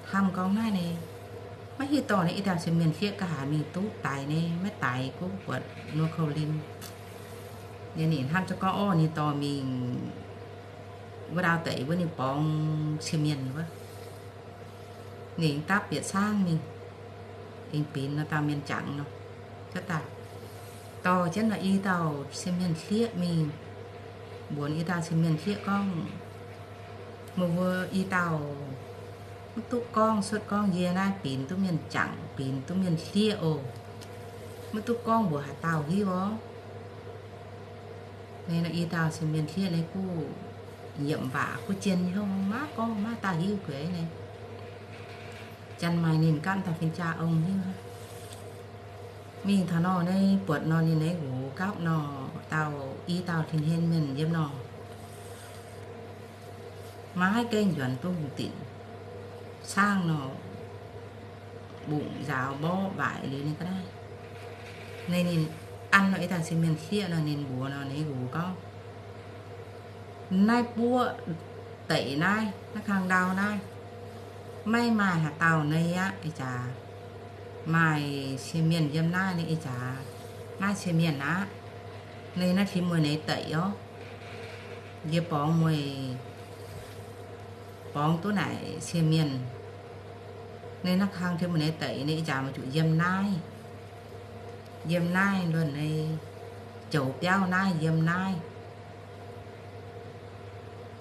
hnamv gorngv naaiv nyei, maiv hiuv dorh nyei i dauh cie mienh hlieqv nqa'haav mingh duqv daic nyei, maiv daic gunv buatc nor kouv-lin. Yie ninh hnamv za'gengh gorngv orv ninh dorh mingh wuov ndau deic wuov ninh borngz cie mienh wuov. ninh dapv bieqc saangv mingh, aengx binx nor dauh mienh jangc nor, cuotv daaih dorh jienv nor i dauh cien-mienh hlieqv mingh, mbuox i dauh cien-mienh hlieqv gorngv, meih mbuo i dauh maiv duqv gorngv cuotv gorngv yie naaiv binx duqv mienh jangc, binx duqv mienh hlieqv oc. Maiv duqv gorngv mbuox haaix dauh hiuv oc. Naaiv i dauh cien-mienh hlieqv naaiv guv nyiemc waac guv jien hnyouv maiv gorngv, maiv dauh hiuv gueix naaiv. Janx maaih ninh gapv dauh fin-jaa ong hiuv. Mingh taux nor naaiv buatc nor ninh naaiv nqox gapv nor, dauh i dauh tin-hlen mienh yiem nor, maiv gengh nzuonx duqv hungh dinc, saangv nor, mbungv nzaaux mborqv waaic liuz ninh ga'naaiv. Naaiv ninh an nor i dauh cien-mienh hlieqv nor ninh mbuox nor ninh nqox gorngv, naaiv buoqv deic naaiv, naaiv kang ndau naaiv, maiv maaih haaix dauh nor aqv. Ih jaax maaih cien-mienh yiem naaiv, ninh ih jaax naaiv cien-mienh aqv. Ninh naaiv tim mueiz neix deic oc. Yie borngz mueiz, borngz duqv naaic cien-mienh. Ninh naaiv kang tim mueiz neix deic, ninh ih jaax maaih zuqc yiem naaiv, yiem naaiv luonx neix, joux biauv naaiv, yiem naaiv.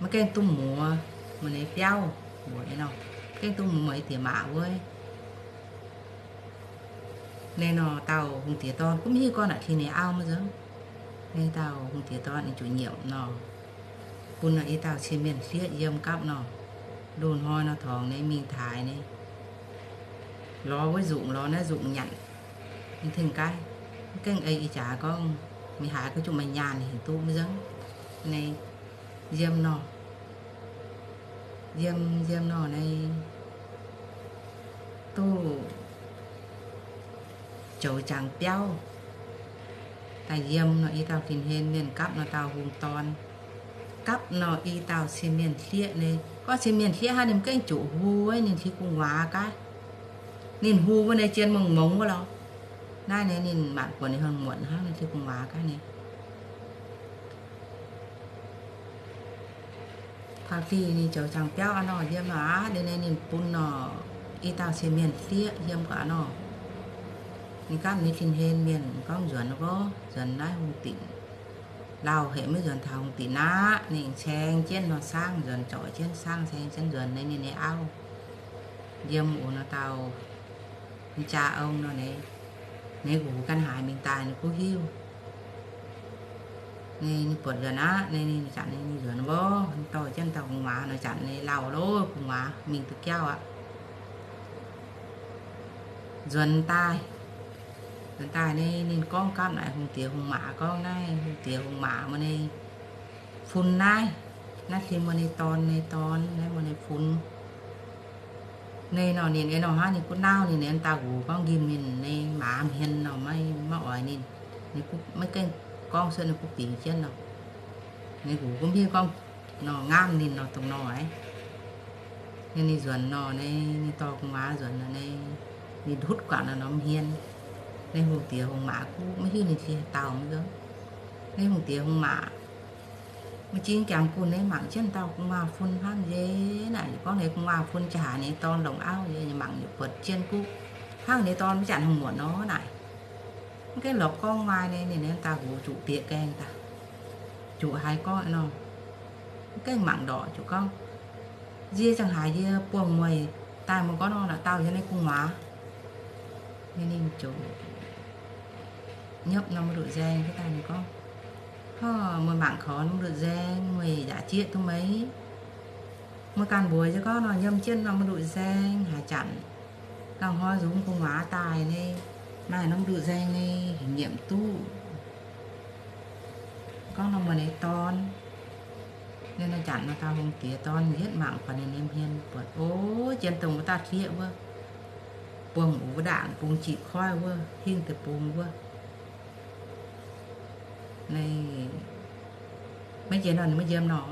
Maiv gaengh duqv muoz mueiz neix biauv, mbuox nor, maiv gaengh duqv muoz mueiz diex maac wuov. Naaiv nor dauh hungh diex dorn gunv mv hiuv gorngv naaic tin neix auv maiv nzunc. Naaiv dauh hungh diex dorn ninh zuqc nyiemc nor, bun nor i dauh cien-mienh hlieqv yiem gapv nor, loz-hnoi nor torngx naaiv mingh taaix naaiv, lorz wuov nzungc, lorz naaiv nzungc nyanc, ninh tengx gaav, mv gaengh ei ih jaax gorngv, mingh haaix gorngv zuqc maaih nyaanh hingh duqv maiv nzunc. Naaiv yiem nor, yiem yiem nor naaiv duqv joux jangx biauv daaih yiem nor, i dauh fin-hlen mienh gapv nor dauh hungh dorn, gapv nor i dauh cien-mienh hlieqv naaiv. Gorngv cien-mienh hlieqv hnangv ninh mv gaengh zuqc hu wuov, ninh ti gu'nguaaz gaav. Ninh hu wuov naaiv jien mongh mongx wuov lorqc. Naaiv naaiv ninh maanc buonc ninh hmuonc hnangv, ninh ti gu'nguaaz gaav naaiv. Taux dih ninh joux jangx biauv aqv nor, yiem nor aqv, ninh naaiv ninh bun nor i dauh cien-mienh hlieqv yiem gaax nor. Ninh gapv ninh fin-hlen mienh gorngv nzuonx nor, nzuonx naaiv hungh dinc. Lauh hec maiv nzuonx taux hungh dinc aqv. Ninh caeng jienv nor saangv nzuonx, zorc jienv saangv caeng jienv nzuonx naaiv ninh nyei auv. Yiem wuov nor dauh jaa ong nor, naaiv nqox ganh haaix mingh daaih ninh gunv hiuv. Naaiv ninh buatc nzuonx aqv, naaiv ninh zanc naaiv ninh nzuonx nor, dorh jienv dauh gu'nguaaz nor, zanc naaiv lauh lov gu'nguaaz mingh duqv jauv aqv. Nzuonx daaih, nzuonx daaih naaiv ninh gorngv gapv naaic hungh diex hungh maac gorngv, naaiv hungh diex hungh maac maaih naaiv fun naaiv, naaiv fim maaih naaiv dorn, naaiv dorn naaiv maaih naaiv fun. Naaiv nor ninh aengx nor hnangv ninh gunv nauv ninh aengx daaih wuov gorngv nqimh ninh naaiv maaz hmien nor maiv, maiv oix ninh, ninh maiv gaengh gorngv cuotv ninh gunv bingx jienv nor. Ninh wuov gunv mv hiuv gorngv nor ngamv ninh nor dongh nor aqv. Ninh, ninh nzuonx nor naaiv ninh dorh gu'nguaaz nzuonx nor naaiv, ninh ndutv guangc nor norm hmien. Naaiv hungh diex hungh maac gunv maiv hiuv ninh fih haaix dauh mv nzunc. Naaiv hungh diex hungh maac maiv jingv jangx gunh naaiv mangc jienv dauh gu'nguaaz fun hnangv nyei naaic, gorngv naaiv gu'nguaaz fun jaa haaix nyei dorn longc auv nyei, mangc nyei buatc jien guv hnangv nyei dorn maiv janc hungh muonc nor naaic. Mv gaengh lorz gorngv maaih naaiv ninh naaiv daaih wuov zuqc bieqc gaengh daaih, zuqc haiz gorngv nor, mv gaengh mangc ndorqc zuqc gorngv, nzie ziangh haaix yie buangh mueiz daaih mueiz gorngv nor naaic dauh yie naaiv gu'nguaaz. Ninh, ninh ziouc nyopv norm nduqc nzaeng daaih ninh gorngv, hov, meih mangc kaux norm nduqc nzaeng, meih yaac jieqv duqv meih. Meih ganh mbuox yie gorngv nor, yiem jienv norm nduqc nzaeng haaix zanc, gauh hnoi nzunc gu'nguaaz daaih naaiv, maaih norm nduqc nzaeng naaiv hingh nyiemc duqv gorngv nor meih nyei dorn. Naaiv zanc nor dauh hungh diex dorn yietv mangc gaax ninh nyei hmien buatc, o, jien dongh wuov daaih hlieqv wuov, buangh wuov ndaangc bung jic koiv wuov, hingh deic-bung wuov. Naaiv maiv jiex nor, ninh maiv yiem nor,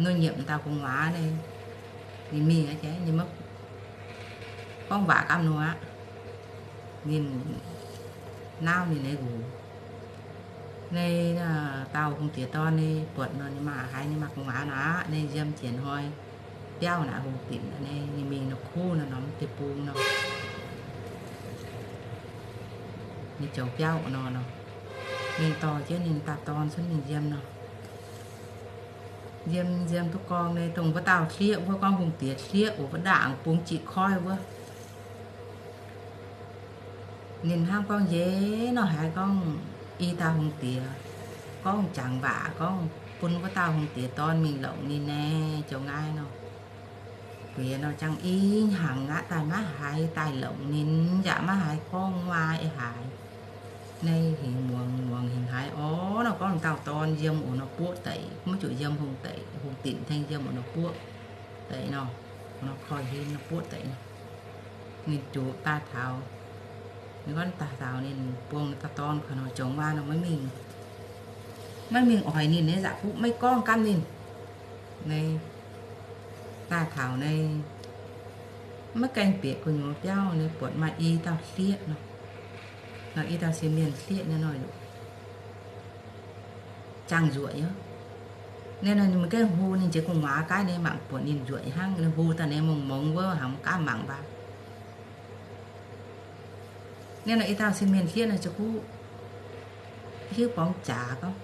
ninh nyiemc dauh gu'nguaaz naaiv, ninh mingh aqv, ninh maiv gorngv waac gapv ninh aqv. Ninh nauv ninh nyei nqox. Naaiv dauh hungh diex dorn naaiv buatc nor ninh maaih haiz ninh maaih gu'nguaaz nor aqv, naaiv yiem jiex hnoi biauv naaic hungh dinc naaiv, ninh mingh nor kuv nor norm ninh joux biauv nor nor, ninh dorh jienv ninh dauh dorn cuotv mingh yiem nor. Yiem yiem duqv gorngv nyei, dongh wuov dauh hlieqv wuov, gorngv hungh diex hlieqv wuov, wuov ndaangc bung jic koiv wuov. Ninh hnamv gorngv, Yie nor haiz gorngv i dauh hungh diex gorngv jangx waac gorngv bun wuov dauh hungh diex dorn mingh longc ninh naaic, joux nqaai nor. Guiex nor jangx i hnaangx aqv, daaih maiv haiz daaih longc ninh, yaac maiv haiz gorngv waac ei haaix. Naaiv hingx muangx muangx hingx haiz orv nor, gorngv dauh dorn yiem wuov nor buoqv deic, maiv zuqc yiem hungh deic, hungh dinc tengx yiem wuov nor buoqv deic nor, nor koiv-hlen nor buoqv deic nor. Ninh juqc daaih taux, ninh gorngv daaih taux ninh buangh dauh dorn koi nor, jongx waac nor maiv mingh, maiv mingh oix ninh, ninh zaqc kuv maiv gorngv gapv ninh. Naaiv daaih taux naaiv maiv gaengh bieqc gu'nyuoz biauv, naaiv buatc maaih i dauh hlieqv nor, nor i dauh sieqv mienh hlieqv naaiv nor, jangx nzuoqc aqv. Naaiv nor ninh maiv gaengh hlo, ninh jiex gu'nguaaz gaav, naaiv mangc buatc ninh nzuoqc hnangv, ninh hlo daaih naaiv mongx mongx wuov, hnangv maiv gaamv mangc baac. Naaiv nor i dauh sieqv mienh hlieqv nor, za'gengh hiuv borngz jaax gorngv,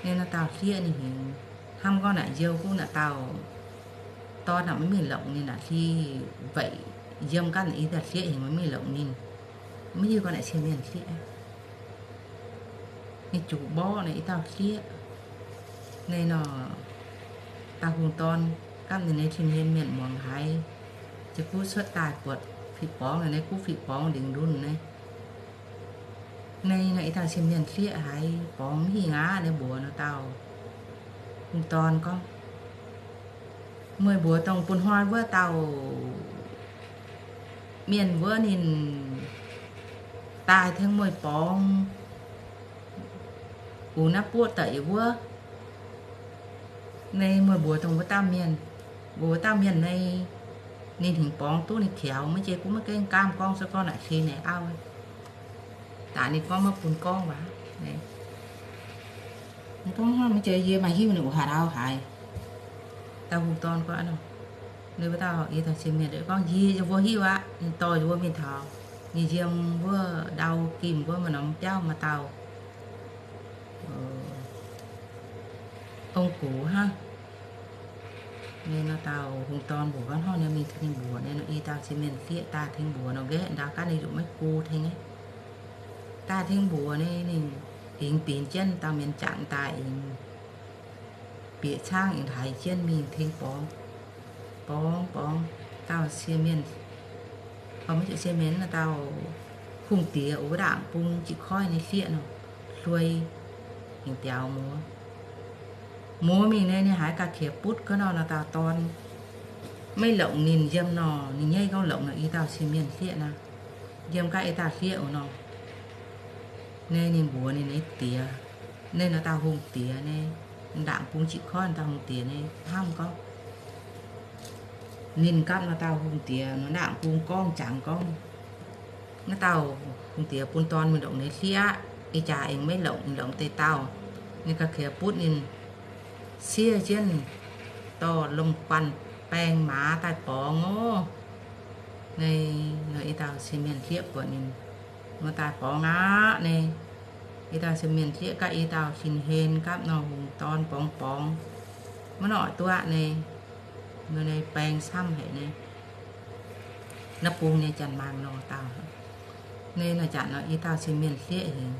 naaiv nor dauh hlieqv ninh hingx hnamv gorngv naaic youh guv naaic dauh dorn naaic maiv mingh longc ninh naaic, hlieqv weic yiem ganh i dauh hlieqv hingx maiv mingh longc ninh, maiv hiuv gorngv naaic sieqv mienh hlieqv. Ninh juqc mborqv naaic i dauh hlieqv. Naaiv nor dauh hungh dorn gapv ninh nyei tin-hlen mienh muangx haiz, za'gengh cuotv daaih buatc fiqv-borngz naaiv, guv fiqv-borngz ndingc ndunh naaiv. Naaiv nor i dauh sieqv mienh hlieqv haiz borngz mv hingh aqv. Naaiv mbuox nor dauh hungh dorn gorngv, Meih mbuox dongh bun hnoi wuov dauh mienh wuov ninh daaih tengx meih borngz wuov naaiv buoqv deic wuov. Naaiv meih mbuox dongh wuov dauh mienh, mbuox wuov dauh mienh naaiv, ninh hingx borngz duqv ninh kaux, maiv zeiz gunv maiv gaengh gaamv gorngv se gorngv naaic hlin naaic auv. Daaih ninh gorngv maiv bun gorngv waac. Gorngv maiv zeiz, yie maaih hiuv ninh wuov haaix dauh haaix. Dauh hungh dorn gorngv, Naaiv wuov dauh i dauh sieqv mienh gorngv, Yie mbuo hiuv aqv. Ninh dorh mbuo mingh taux ninh yiem wuov ndau gim wuov maaih norm biauv maaih dauh ong-gux hnangv. Naaiv nor dauh hungh dorn mbuox gorngv, Hnangv naaiv mingh tengx mbuox. Naaiv nor i dauh sieqv mienh hlieqv daaih tengx mbuox nor, nqaeqv ndau gaav ninh zuqc maiv go tengx. Daaih tengx mbuox naaiv ninh aengx binc jienv dauh mienh jangc daaih aengx bieqc caangv aengx haiz jienv mingh tengx borngz. Borngz, borngz, dauh sieqv mienh, maiv zuqc sieqv mienh, dauh hungh diex wuov ndaangc bung jic koiv nyei hlieqv nor, hloi aengx biaux muoz. Muoz mingh naaiv ninh haiz ga'qiex butv ga'nor nor dauh dorn maiv longc ninh yiem nor, ninh nyaiv gorngv longc nor i dauh sieqv mienh hlieqv naaiv, yiem gaav i dauh hlieqv wuov nor. Naaiv ninh mbuox ninh nyei diex, naaiv nor dauh hungh diex naaiv, ndaangc bung jic koiv dauh hungh diex naaiv hnamv gorngv, ninh gapv nor dauh hungh diex nor ndaangc bung gorngv jangx gorngv, naaiv dauh hungh diex bun dorn mingh longc ninh hlieqv aqv. Ih jaax aengx maiv longc, longc deix dauh. Ninh ga'qiex butv ninh siev jienv dorh lomh guanh baeng maaz daaih borngz oc. Naaiv nor i dauh sieqv mienh hlieqv buatc ninh nor daaih borngz aqv. Naaiv i dauh sieqv mienh hlieqv gapv i dauh fin-hlen gapv nor hungh dorn borngz borngz, maiv noic duqv aqv. Naaiv nor naaiv baeng camv haic naaiv. Naaiv bung nyei janx-maanh nor dauh. Naaiv nor janx nor i dauh sieqv mienh hlieqv hingx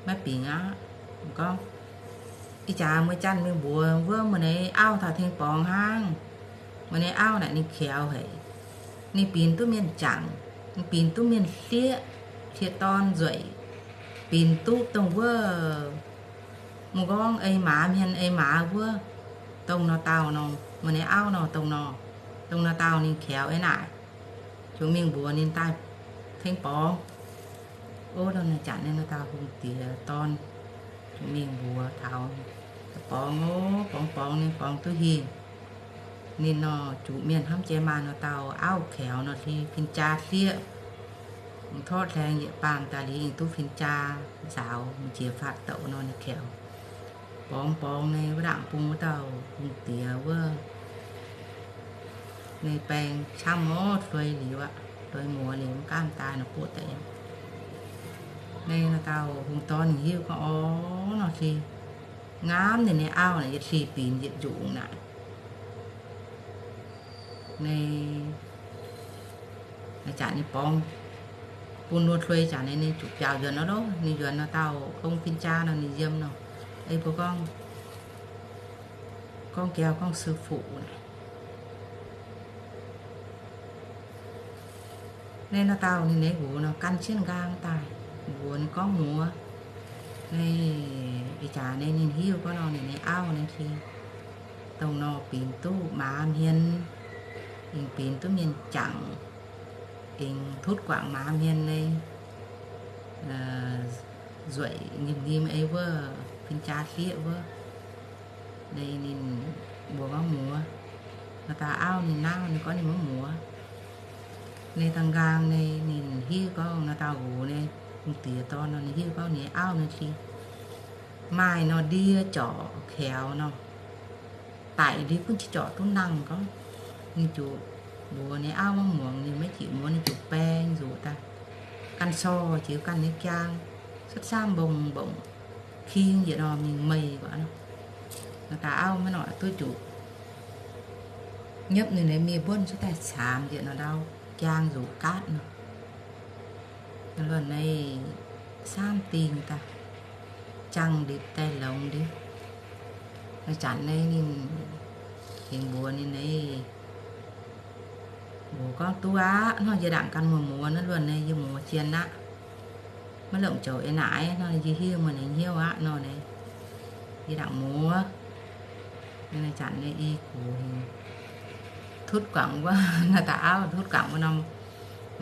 maiv bingx aqv. Gorngv, Ih jaax meih janx mingh mbuox wuov meih nyei auv taux tengx borngz hnangv. Meih nyei auv naaic ninh kaux haic. Ninh binc duqv mienh jangc, ninh binc duqv mienh hlieqv, hlieqv-dorn nzueic, binc duqv dongh wuov mv gorngv ei maaz, hmien ei maaz wuov, dongh nor dauh nor, meih nyei auv nor dongh nor, dongh nor dauh ninh kaux ei naaic. Ziouc mingh mbuox ninh daaih tengx borngz. Ov, nor naaiv janx naaiv nor dauh hungh diex dorn mingh mbuox taux, borngz ov, borngz borngz ninh borngz duqv hingh. Ninh nor zuqc mienh hnamv jiex maanh nor dauh auv kaux nor, fin-jaa hlieqv, mv torqv hlaeng yietc baamh daaih liuz, yie duqv fin-jaa nzaaux, m'jiex faatv douc nor ninh kaux. Borngz borngz naaiv wuov ndaangc bung wuov dauh hungh diex wuov, naaiv baeng camv ov, hloi liuz aqv, hloi muoz liuz mv gaamv daaih nor buoqv deix. Naaiv dauh hungh dorn ninh hiuv gorngv, orv, nor hlih, ngamv ninh nyei auv naaic yietc hlih binc yietc nzungc naaic. Naaiv janc ninh borngz bun wuov hlui janc naaiv ninh zuqc biaux nzuonx nor loh. Ninh nzuonx nor dauh ong fin-jaa nor ninh yiem nor, ei mbuo gorngv, gorngv jauv gorngv sư傅naaic. Naaiv nor dauh ninh nyei nqox nor gan jienv nqaang daaih, mbuox ninh gorngv, muoz, naaiv ih jaax naaiv ninh hiuv gorngv nor ninh nyei auv naaiv hlih, dongh nor binc duqv maaz hmien, aengx binc duqv mienh jangc, aengx tutv guangc maaz hmien naaiv, nzueic nyim nyim ei wuov fin-jaa hlieqv wuov. Naaiv ninh mbuox gorngv, muoz, nor dauh auv ninh nauv ninh gorngv ninh maiv muoz. Naaiv dangh nqaang naaiv ninh hiuv gorngv nor dauh nqox naaiv, hungh diex dorn nor ninh hiuv gorngv ninh nyei auv naaiv hlih maaih nor ndie jorc kaaux nor, daic ndie gunv qiex jorc duqv nangh gorngv. Ninh zuqc mbuox ninh auv maiv muangx, ninh maiv jiex muoz, ninh zuqc baeng nzuqc daaih, ganh sorc jiex ganh nyei jaang, cuotv saamv mbong mbongc, king yietc nor mingh meih gu'nor. Nor dauh auv maiv nor duqv zuqc nyopv ninh nyei miev mbuonv cuotv daaih caamx yietc nor ndau, jaang nzuqc gaatv nor. Luonh naaiv saamv dingh daaih, jaang ndipc daaih longx ndiev. Naaiv zanc naaiv ninh tengx mbuox ninh naaiv, mbuox gorngv, duqv aqv nor, yie ndaangc gan muoz-muoz naaiv luonh naaiv yie muoz jien aqv. Maiv longc joux eix naaic nor, yie hiuv muoz-naaic hnyouv aqv nor naaiv, yie ndaangc muoz. Naaiv zanc naaiv i gux hingh tutv guangc wuov, naaiv dauh auv tutv guangc wuov norm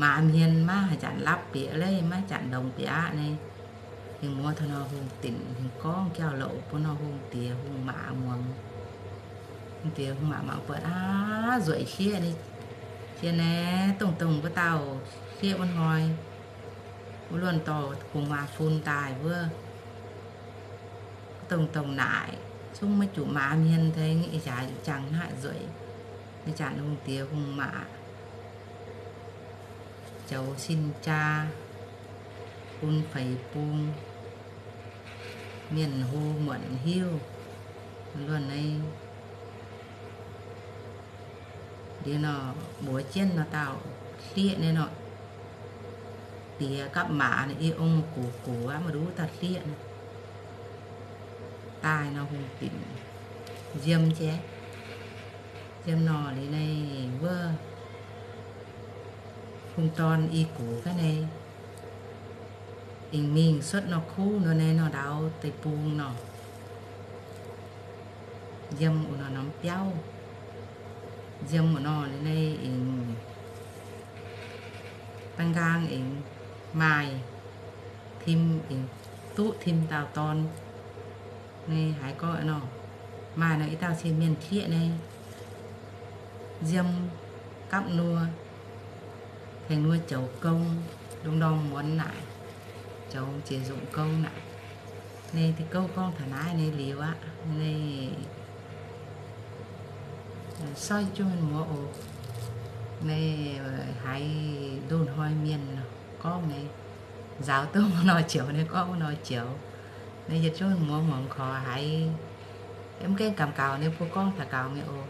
maaz hmien maiv haaix zanc lapv bieqc leiz, maiv zanc longx bieqc aqv naaiv. Hingh muoz taux nor hungh dinc hingh gorngv jauv-louc bun nor hungh diex hungh maac muangx. Hungh diex hungh maac mangc buatc aqv, nzueic hlieqv naaiv, jien naaiv dongh dongh wuov dauh hlieqv wuov hnoi, wuov luonh dorh gu'nguaaz fun daaih wuov, dongh dongh naaic, zungv maiv zuqc maaz hmien tengx ih jaax jangx haaix nzueic. Naaiv zanc hungh diex hungh maac joux sin jaa bun feix bung, mienh hlo muonc hiuv. Luonh naaiv ndiev nor, mbuox jienv nor dauh hlieqv naaiv nor, diex gapv maac naaiv i ong gux gux aqv, maiv duqv dauh hlieqv naaiv. Daaih nor hungh dinc nziem jiex, nziem nor liuz naaiv wuov hungh dorn i gux ga'naaiv aengx mingh cuotv nor kuv nor naaiv nor ndau deic-bung nor, nziem wuov nor norm biauv, nziem wuov nor liuz naaiv aengx baeng nqaang aengx maaih tim, aengx duqv tim dauh dorn. Naaiv haiz gorngv nor, maaih nor i dauh cien mienh hlieqv naaiv, nziem gapv nor, tengx nor joux gong, lungh ndorm muonz naaic, joux jiex nzungh gong naaic. Naaiv deix gouv gorngv taux naaiv nyei liuz aqv. Naaiv sorry juov mienh muoz oc. Naaiv haiz ndoh hnoi mienh gorngv naaiv, nzaaux duqv wuov nor joux, naaiv gorngv wuov nor joux. Naaiv yietc zungv muoz muangx korc haiz mv gaengh gamh gaux, naaiv mbuo gorngv taux gaux nyei oc.